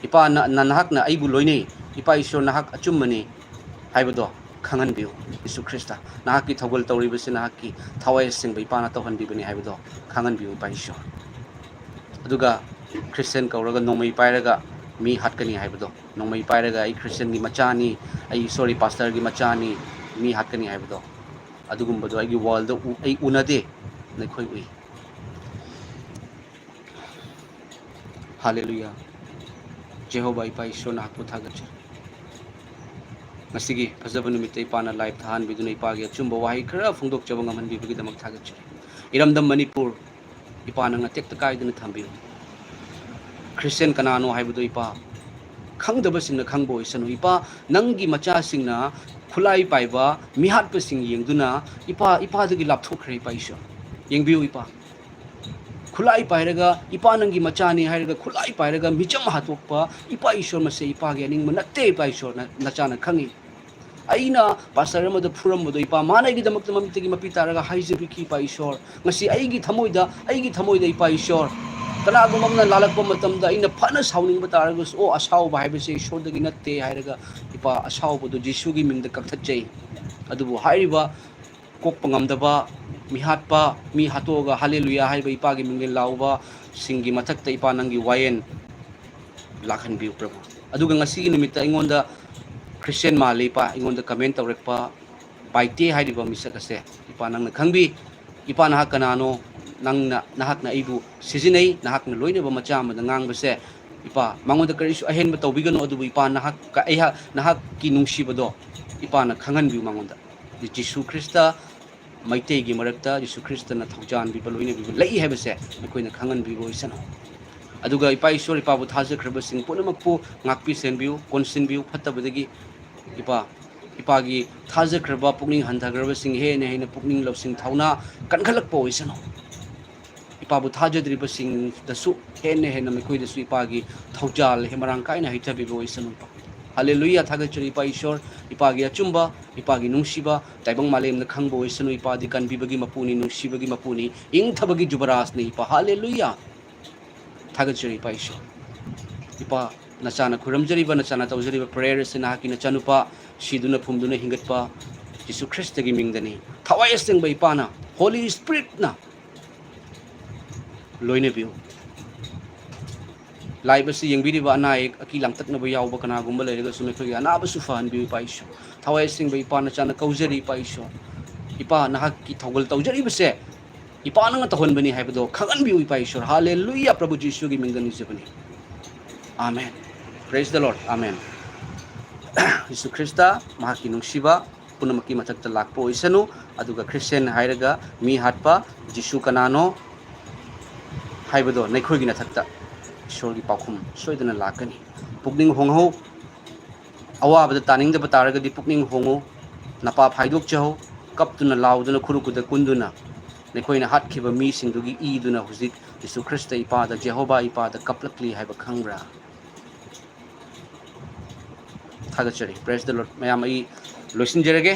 ꯏꯄꯥ ꯅ-, ꯅ-, ꯅꯍꯥꯛꯅ ꯑꯩꯕꯨ ꯂꯣꯏꯅꯩ, ꯏꯄꯥ ꯏꯁꯣꯔ ꯅꯍꯥꯛ ꯑꯆꯨꯝꯕꯅꯤ ꯍꯥꯏꯕꯗꯣ ꯈꯪꯍꯟꯕꯤꯌꯨ꯫ ꯌꯤꯁꯨ ꯈ꯭ꯔꯤꯁꯇ, ꯅꯍꯥꯛꯀꯤ ꯊꯧꯒꯜ ꯇꯧꯔꯤꯕꯁꯤ ꯅꯍꯥꯛꯀꯤ ꯊꯋꯥꯏ ꯑꯁꯦꯡꯕ ꯏꯄꯥꯅ ꯇꯧꯍꯟꯕꯤꯕꯅꯤ ꯍꯥꯏꯕꯗꯣ ꯈꯪꯍꯟꯕꯤꯌꯨ ꯏꯄꯥ ꯏꯁꯣꯔ꯫ ꯑꯗꯨꯒ ꯈ꯭ꯔꯤꯁꯇꯤꯌꯥꯟ ꯀꯧꯔꯒ ꯅꯣꯡꯃꯩ ꯄꯥꯏꯔꯒ ꯃꯤ ꯍꯥꯠꯀꯅꯤ ꯍꯥꯏꯕꯗꯣ, ꯅꯣꯡꯃꯩ ꯄꯥꯏꯔꯒ ꯑꯩ ꯈ꯭ꯔꯤꯁꯇꯤꯌꯥꯟꯒꯤ ꯃꯆꯥꯅꯤ, ꯑꯩ, sorry, ꯄꯥꯁꯇꯔꯒꯤ ꯃꯆꯥꯅꯤ, ꯃꯤ ꯍꯥꯠꯀꯅꯤ ꯍꯥꯏꯕꯗꯣ, ꯑꯗꯨꯒꯨꯝꯕꯗꯣ ꯑꯩꯒꯤ ꯋꯥꯔꯜꯗ ꯎ-, ꯑꯩ ꯎꯅꯗꯦ, ꯅꯈꯣꯏ ꯎꯏ꯫ ꯍꯥꯂꯦꯂꯨꯌꯥ꯫ ꯖꯦꯍꯣꯚꯥ ꯏꯄꯥ ꯏꯁꯣꯔ ꯅꯍꯥꯛꯄꯨ ꯊꯥꯒꯠꯆꯔꯤ꯫ ꯉꯁꯤꯒꯤ ꯐꯖꯕ ꯅꯨꯃꯤꯠꯇ ꯏꯄꯥꯅ live ꯊꯥꯍꯟꯕꯤꯗꯨꯅ ꯏꯄꯥꯒꯤ ꯑꯆꯨꯝꯕ ꯋꯥꯍꯩ ꯈꯔ ꯐꯣꯡꯗꯣꯛꯆꯕ ꯉꯝꯍꯟꯕꯤꯕꯒꯤꯗꯃꯛ ꯊꯥꯒꯠꯆꯔꯤ꯫ ꯏꯔꯝꯗꯝ ꯃꯅꯤꯄꯨꯔ, ꯏꯄꯥ ꯅꯪꯅ ꯇꯦꯛꯇ ꯀꯥꯏꯗꯅ ꯊꯝꯕꯤꯌꯨ꯫ ꯈ꯭ꯔꯤꯁꯇꯤꯌꯥꯟ ꯀꯅꯥꯅꯣ ꯍꯥꯏꯕꯗꯨ ꯏꯄꯥ ꯈꯪꯗꯕꯁꯤꯡꯅ ꯈꯪꯕ ꯑꯣꯏꯁꯅꯨ꯫ ꯏꯄꯥ ꯅꯪꯒꯤ ꯃꯆꯥꯁꯤꯡꯅ ꯈꯨꯠꯂꯥꯏ ꯄꯥꯏꯕ ꯃꯤꯍꯥꯠꯄꯁꯤꯡ ꯌꯦꯡꯗꯨꯅ ꯏꯄꯥ, ꯏꯄꯥꯗꯒꯤ ꯂꯥꯞꯊꯣꯛꯈ꯭ꯔꯦ ꯏꯄꯥ ꯏꯁꯣꯔ꯫ ꯌꯦꯡꯕꯤꯌꯨ ꯏꯄꯥ꯫ ꯈꯨꯠꯂꯥꯏ ꯄꯥꯏꯔꯒ, ꯏꯄꯥ ꯅꯪꯒꯤ ꯃꯆꯥꯅꯤ ꯍꯥꯏꯔꯒ ꯈꯨꯠꯂꯥꯏ ꯄꯥꯏꯔꯒ ꯃꯤꯆꯝ ꯍꯥꯠꯇꯣꯛꯄ ꯏꯄꯥ ꯏꯁꯣꯔ, ꯃꯁꯦ ꯏꯄꯥꯒꯤ ꯑꯅꯤꯡꯕ ꯅꯠꯇꯦ ꯏꯄꯥ ꯏꯁꯣꯔ, ꯅ-, ꯅꯆꯥꯅ ꯈꯪꯉꯤ꯫ ꯑꯩꯅ ꯄꯥꯁꯇꯔ ꯑꯃꯗ ꯐꯨꯔꯝꯕꯗꯣ, ꯏꯄꯥ, ꯃꯥꯅ ꯑꯩꯒꯤꯗꯃꯛꯇ ꯃꯃꯤꯠꯇꯒꯤ ꯃꯄꯤ ꯇꯥꯔꯒ ꯍꯥꯏꯖꯕꯤꯈꯤ, ꯏꯄꯥ ꯏꯁꯣꯔ꯫ ꯉꯁꯤ ꯑꯩꯒꯤ ꯊꯃꯣꯏꯗ, ꯑꯩꯒꯤ ꯊꯃꯣꯏꯗ, ꯏꯄꯥ ꯏꯁꯣꯔ, ꯀꯅꯥꯒꯨꯝꯕ ꯑꯃꯅ ꯂꯥꯜꯂꯛꯄ ꯃꯇꯝꯗ ꯑꯩꯅ ꯐꯅ ꯁꯥꯎꯅꯤꯡꯕ ꯇꯥꯔꯒꯁꯨ, "ꯑꯣ, ꯑꯁꯥꯎꯕ ꯍꯥꯏꯕꯁꯦ ꯏꯁꯣꯔꯗꯒꯤ ꯅꯠꯇꯦ" ꯍꯥꯏꯔꯒ, ꯏꯄꯥ, ꯑꯁꯥꯎꯕꯗꯨ ꯖꯤꯁꯨꯒꯤ ꯃꯤꯡꯗ ꯀꯛꯊꯠꯆꯩ꯫ ꯑꯗꯨꯕꯨ ꯍꯥꯏꯔꯤꯕ ꯀꯣꯛꯄ ꯉꯝꯗꯕ, ꯃꯤꯍꯥꯠꯄ, ꯃꯤ ꯍꯥꯠꯇꯣꯛꯑꯒ "ꯍꯥꯂꯦꯂꯨꯌꯥ" ꯍꯥꯏꯕ ꯏꯄꯥꯒꯤ ꯃꯤꯡꯂꯦꯟ ꯂꯥꯎꯕꯁꯤꯡꯒꯤ ꯃꯊꯛꯇ, ꯏꯄꯥ, ꯅꯪꯒꯤ ꯋꯥꯌꯦꯜ ꯂꯥꯛꯍꯟꯕꯤꯌꯨ, ꯄ꯭ꯔꯚꯨ꯫ ꯑꯗꯨꯒ ꯉꯁꯤꯒꯤ ꯅꯨꯃꯤꯠꯇ ꯑꯩꯉꯣꯟꯗ ꯈ꯭ꯔꯤꯁꯇꯤꯌꯥꯟ ꯃꯥꯜꯂꯤ, ꯏꯄꯥ, ꯑꯩꯉꯣꯟꯗ ꯀꯃꯦꯟ ꯇꯧꯔꯛꯄ ꯕꯥꯏꯇꯦ ꯍꯥꯏꯔꯤꯕ ꯃꯤꯁꯛ ꯑꯁꯦ, ꯏꯄꯥ, ꯅꯪꯅ ꯈꯪꯕꯤ꯫ ꯏꯄꯥ, ꯅꯍꯥꯛ ꯀꯅꯥꯅꯣ? ꯅꯪꯅ, ꯅꯍꯥꯛꯅ ꯑꯩꯕꯨ ꯁꯤꯖꯤꯟꯅꯩ, ꯅꯍꯥꯛꯅ ꯂꯣꯏꯅꯕ ꯃꯆꯥ ꯑꯃꯗ ꯉꯥꯡꯕꯁꯦ, ꯏꯄꯥ, ꯃꯉꯣꯟꯗ ꯀꯔꯤꯁꯨ ꯑꯍꯦꯟꯕ ꯇꯧꯕꯤꯒꯅꯨ, ꯑꯗꯨꯕꯨ, ꯏꯄꯥ, ꯅꯍꯥꯛ, ꯑꯩꯍꯥꯛ, ꯅꯍꯥꯛꯀꯤ ꯅꯨꯡꯁꯤꯕꯗꯣ, ꯏꯄꯥꯅ ꯈꯪꯍꯟꯕꯤꯌꯨ ꯃꯉꯣꯟꯗ꯫ ꯖꯤꯁꯨ ꯈ꯭ꯔꯤꯁꯇ ꯃꯩꯇꯩꯒꯤ ꯃꯔꯛꯇ ꯖꯤꯁꯨ ꯈ꯭ꯔꯤꯁꯇꯅ ꯊꯧꯖꯥꯟꯕꯤꯕ, ꯂꯣꯏꯅꯕꯤꯕ ꯂꯩ ꯍꯥꯏꯕꯁꯦ ꯑꯩꯈꯣꯏꯅ ꯈꯪꯍꯟꯕꯤꯕ ꯑꯣꯏꯁꯅꯨ꯫ ꯑꯗꯨꯒ ꯏꯄꯥ ꯏꯁꯣꯔ, ꯏꯄꯥꯕꯨ ꯊꯥꯖꯈ꯭ꯔꯕꯁꯤꯡ ꯄꯨꯝꯅꯃꯛꯄꯨ ꯉꯥꯛꯄꯤ ꯁꯦꯟꯕꯤꯌꯨ, ꯀꯣꯟꯁꯤꯟꯕꯤꯌꯨ ꯐꯠꯇꯕꯗꯒꯤ꯫ ꯏꯄꯥ, ꯏꯄꯥꯒꯤ ꯊꯥꯖꯈ꯭ꯔꯕ, ꯄꯨꯛꯅꯤꯡ ꯍꯟꯊꯈ꯭ꯔꯕꯁꯤꯡ ꯍꯦꯟꯅ ꯍꯦꯟꯅ ꯄꯨꯛꯅꯤꯡ ꯂꯧꯁꯤꯡ ꯊꯧꯅꯥ ꯀꯟꯈꯠꯂꯛꯄ ꯑꯣꯏꯁꯅꯨ꯫ ꯏꯄꯥꯕꯨ ꯊꯥꯖꯗ꯭ꯔꯤꯕꯁꯤꯡꯗꯁꯨ ꯍꯦꯟꯅ ꯍꯦꯟꯅ ꯃꯈꯣꯏꯗꯁꯨ ꯏꯄꯥꯒꯤ ꯊꯧꯖꯥꯜ ꯍꯦ ꯃꯔꯥꯡ ꯀꯥꯏꯅ ꯍꯩꯊꯕꯤꯕ ꯑꯣꯏꯁꯅꯨ꯫ ꯍꯥꯂꯦꯂꯨꯌꯥ, ꯊꯥꯒꯠꯆꯔꯤ ꯏꯄꯥ ꯏꯁꯣꯔ, ꯏꯄꯥꯒꯤ ꯑꯆꯨꯝꯕ, ꯏꯄꯥꯒꯤ ꯅꯨꯡꯁꯤꯕ, ꯇꯥꯏꯕꯪ ꯃꯥꯂꯦꯝꯅ ꯈꯪꯕ ꯑꯣꯏꯁꯅꯨ꯫ ꯏꯄꯥꯗꯤ ꯀꯟꯕꯤꯕꯒꯤ ꯃꯄꯨꯅꯤ, ꯅꯨꯡꯁꯤꯕꯒꯤ ꯃꯄꯨꯅꯤ, ꯏꯪꯊꯕꯒꯤ ꯖꯨꯕꯔꯥꯖꯅꯤ ꯏꯄꯥ꯫ ꯍꯥꯂꯦꯂꯨꯌꯥ, ꯊꯥꯒꯠꯆꯔꯤ ꯏꯄꯥ ꯏꯁꯣꯔ꯫ ꯏꯄꯥ, ꯅꯆꯥꯅ ꯈꯨꯔꯨꯝꯖꯔꯤꯕ, ꯅꯆꯥꯅ ꯇꯧꯖꯔꯤꯕ prayer ꯑꯁꯤ ꯅꯍꯥꯛꯀꯤ ꯅꯆꯥꯅꯨꯄꯥ ꯁꯤꯗꯨꯅ ꯐꯨꯝꯗꯨꯅ ꯍꯤꯡꯒꯠꯄ ꯖꯤꯁꯨ ꯈ꯭ꯔꯤꯁꯇꯒꯤ ꯃꯤꯡꯗꯅꯤ꯫ ꯊꯋꯥꯏ ꯑꯁꯦꯡꯕ ꯏꯄꯥꯅ, Holy Spiritꯅ ꯂꯣꯏꯅꯕꯤꯌꯨ꯫ Live ꯑꯁꯤ ꯌꯦꯡꯕꯤꯔꯤꯕ ꯑꯅꯥ ꯑꯌꯦꯛ, ꯑꯀꯤ ꯂꯥꯡꯇꯛꯅꯕ ꯌꯥꯎꯕ ꯀꯅꯥꯒꯨꯝꯕ ꯂꯩꯔꯒꯁꯨ, ꯃꯈꯣꯏꯒꯤ ꯑꯅꯥꯕꯁꯨ ꯐꯍꯟꯕꯤꯌꯨ ꯏꯄꯥ ꯏꯁꯣꯔ꯫ ꯊꯋꯥꯏ ꯑꯁꯦꯡꯕ ꯏꯄꯥ, ꯅꯆꯥꯅ ꯀꯧꯖꯔꯤ ꯏꯄꯥ ꯏꯁꯣꯔ꯫ ꯏꯄꯥ, ꯅꯍꯥꯛꯀꯤ ꯊꯧꯒꯜ ꯇꯧꯖꯔꯤꯕꯁꯦ ꯏꯄꯥ ꯅꯪꯅ ꯇꯧꯍꯟꯕꯅꯤ ꯍꯥꯏꯕꯗꯣ ꯈꯪꯍꯟꯕꯤꯌꯨ ꯏꯄꯥ ꯏꯁꯣꯔ꯫ ꯍꯥꯂꯦꯂꯨꯌꯥ, ꯄ꯭ꯔꯚꯨ ꯖꯤꯁꯨꯒꯤ ꯃꯤꯡꯗ ꯅꯤꯖꯕꯅꯤ꯫ Amen. Praise the Lord. Amen. Jesus Christ, ꯃꯍꯥꯛꯀꯤ ꯅꯨꯡꯁꯤꯕ ꯄꯨꯝꯅꯃꯛꯀꯤ ꯃꯊꯛꯇ ꯂꯥꯛꯄ ꯑꯣꯏꯁꯅꯨ꯫ ꯑꯗꯨꯒ ꯈ꯭ꯔꯤꯁꯇꯤꯌꯥꯟ ꯍꯥꯏꯔꯒ ꯃꯤ ꯍꯥꯠꯄ, ꯖꯤꯁꯨ ꯀꯅꯥꯅꯣ ꯍꯥꯏꯕꯗꯣ ꯅꯈꯣꯏꯒꯤ ꯅꯊꯛꯇ ꯏꯁꯣꯔꯒꯤ ꯄꯥꯎꯈꯨꯝ ꯁꯣꯏꯗꯅ ꯂꯥꯛꯀꯅꯤ꯫ ꯄꯨꯛꯅꯤꯡ ꯍꯣꯡꯍꯧ꯫ ꯑꯋꯥꯕꯗ ꯇꯥꯅꯤꯡꯗꯕ ꯇꯥꯔꯒꯗꯤ ꯄꯨꯛꯅꯤꯡ ꯍꯣꯡꯉꯨ꯫ ꯅꯄꯥ ꯐꯥꯏꯗꯣꯛꯆꯍꯧ꯫ ꯀꯞꯇꯨꯅ, ꯂꯥꯎꯗꯨꯅ, ꯈꯨꯔꯨ ꯈꯨꯗ ꯀꯨꯟꯗꯨꯅ ꯅꯈꯣꯏꯅ ꯍꯥꯠꯈꯤꯕ ꯃꯤꯁꯤꯡꯗꯨꯒꯤ ꯏꯗꯨꯅ ꯍꯧꯖꯤꯛ ꯖꯤꯁꯨ ꯈ꯭ꯔꯤꯁꯇ ꯏꯄꯥꯗ, ꯖꯦꯍꯣꯚꯥ ꯏꯄꯥꯗ ꯀꯞꯂꯛꯂꯤ ꯍꯥꯏꯕ ꯈꯪꯕ꯭ꯔꯥ? ꯊꯥꯒꯠꯆꯔꯤ꯫ Praise the Lord꯫ ꯃꯌꯥꯝ, ꯑꯩ ꯂꯣꯏꯁꯤꯟꯖꯔꯒꯦ꯫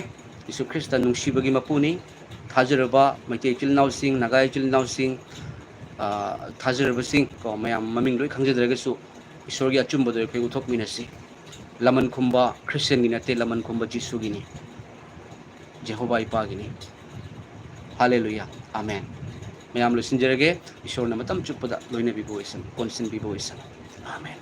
ꯌꯤꯁꯨ ꯈ꯭ꯔꯤꯁꯇ ꯅꯨꯡꯁꯤꯕꯒꯤ ꯃꯄꯨꯅꯤ꯫ ꯊꯥꯖꯔꯕ ꯃꯩꯇꯩ ꯏꯆꯤꯜ ꯏꯅꯥꯎꯁꯤꯡ, ꯅꯥꯒꯥ ꯏꯆꯤꯜ ꯏꯅꯥꯎꯁꯤꯡ, ꯊꯥꯖꯔꯕꯁꯤꯡ ꯀꯣ, ꯃꯌꯥꯝ ꯃꯃꯤꯡ ꯂꯣꯏ ꯈꯪꯖꯗ꯭ꯔꯒꯁꯨ, ꯏꯁꯣꯔꯒꯤ ꯑꯆꯨꯝꯕꯗꯣ ꯑꯩꯈꯣꯏ ꯎꯠꯊꯣꯛꯃꯤꯟꯅꯁꯤ꯫ ꯂꯃꯟ ꯈꯨꯝꯕ ꯈ꯭ꯔꯤꯁꯇꯤꯌꯟꯒꯤ ꯅꯠꯇꯦ, ꯂꯃꯟ ꯈꯨꯝꯕ ꯖꯤꯁꯨꯒꯤꯅꯤ, ꯖꯦꯍꯣꯕꯥ ꯏꯄꯥꯒꯤꯅꯤ꯫ ꯍꯥꯂꯦꯂꯨꯌꯥ, ꯑꯥꯃꯦꯟ꯫ ꯃꯌꯥꯝ ꯂꯣꯏꯁꯤꯟꯖꯔꯒꯦ꯫ ꯏꯁꯣꯔꯅ ꯃꯇꯝ ꯆꯨꯞꯄꯗ ꯂꯣꯏꯅꯕꯤꯕ ꯑꯣꯏꯁꯅꯨ, ꯀꯣꯟꯁꯤꯟꯕꯤꯕ ꯑꯣꯏꯁꯅꯨ꯫ ꯑꯥꯃꯦꯟ꯫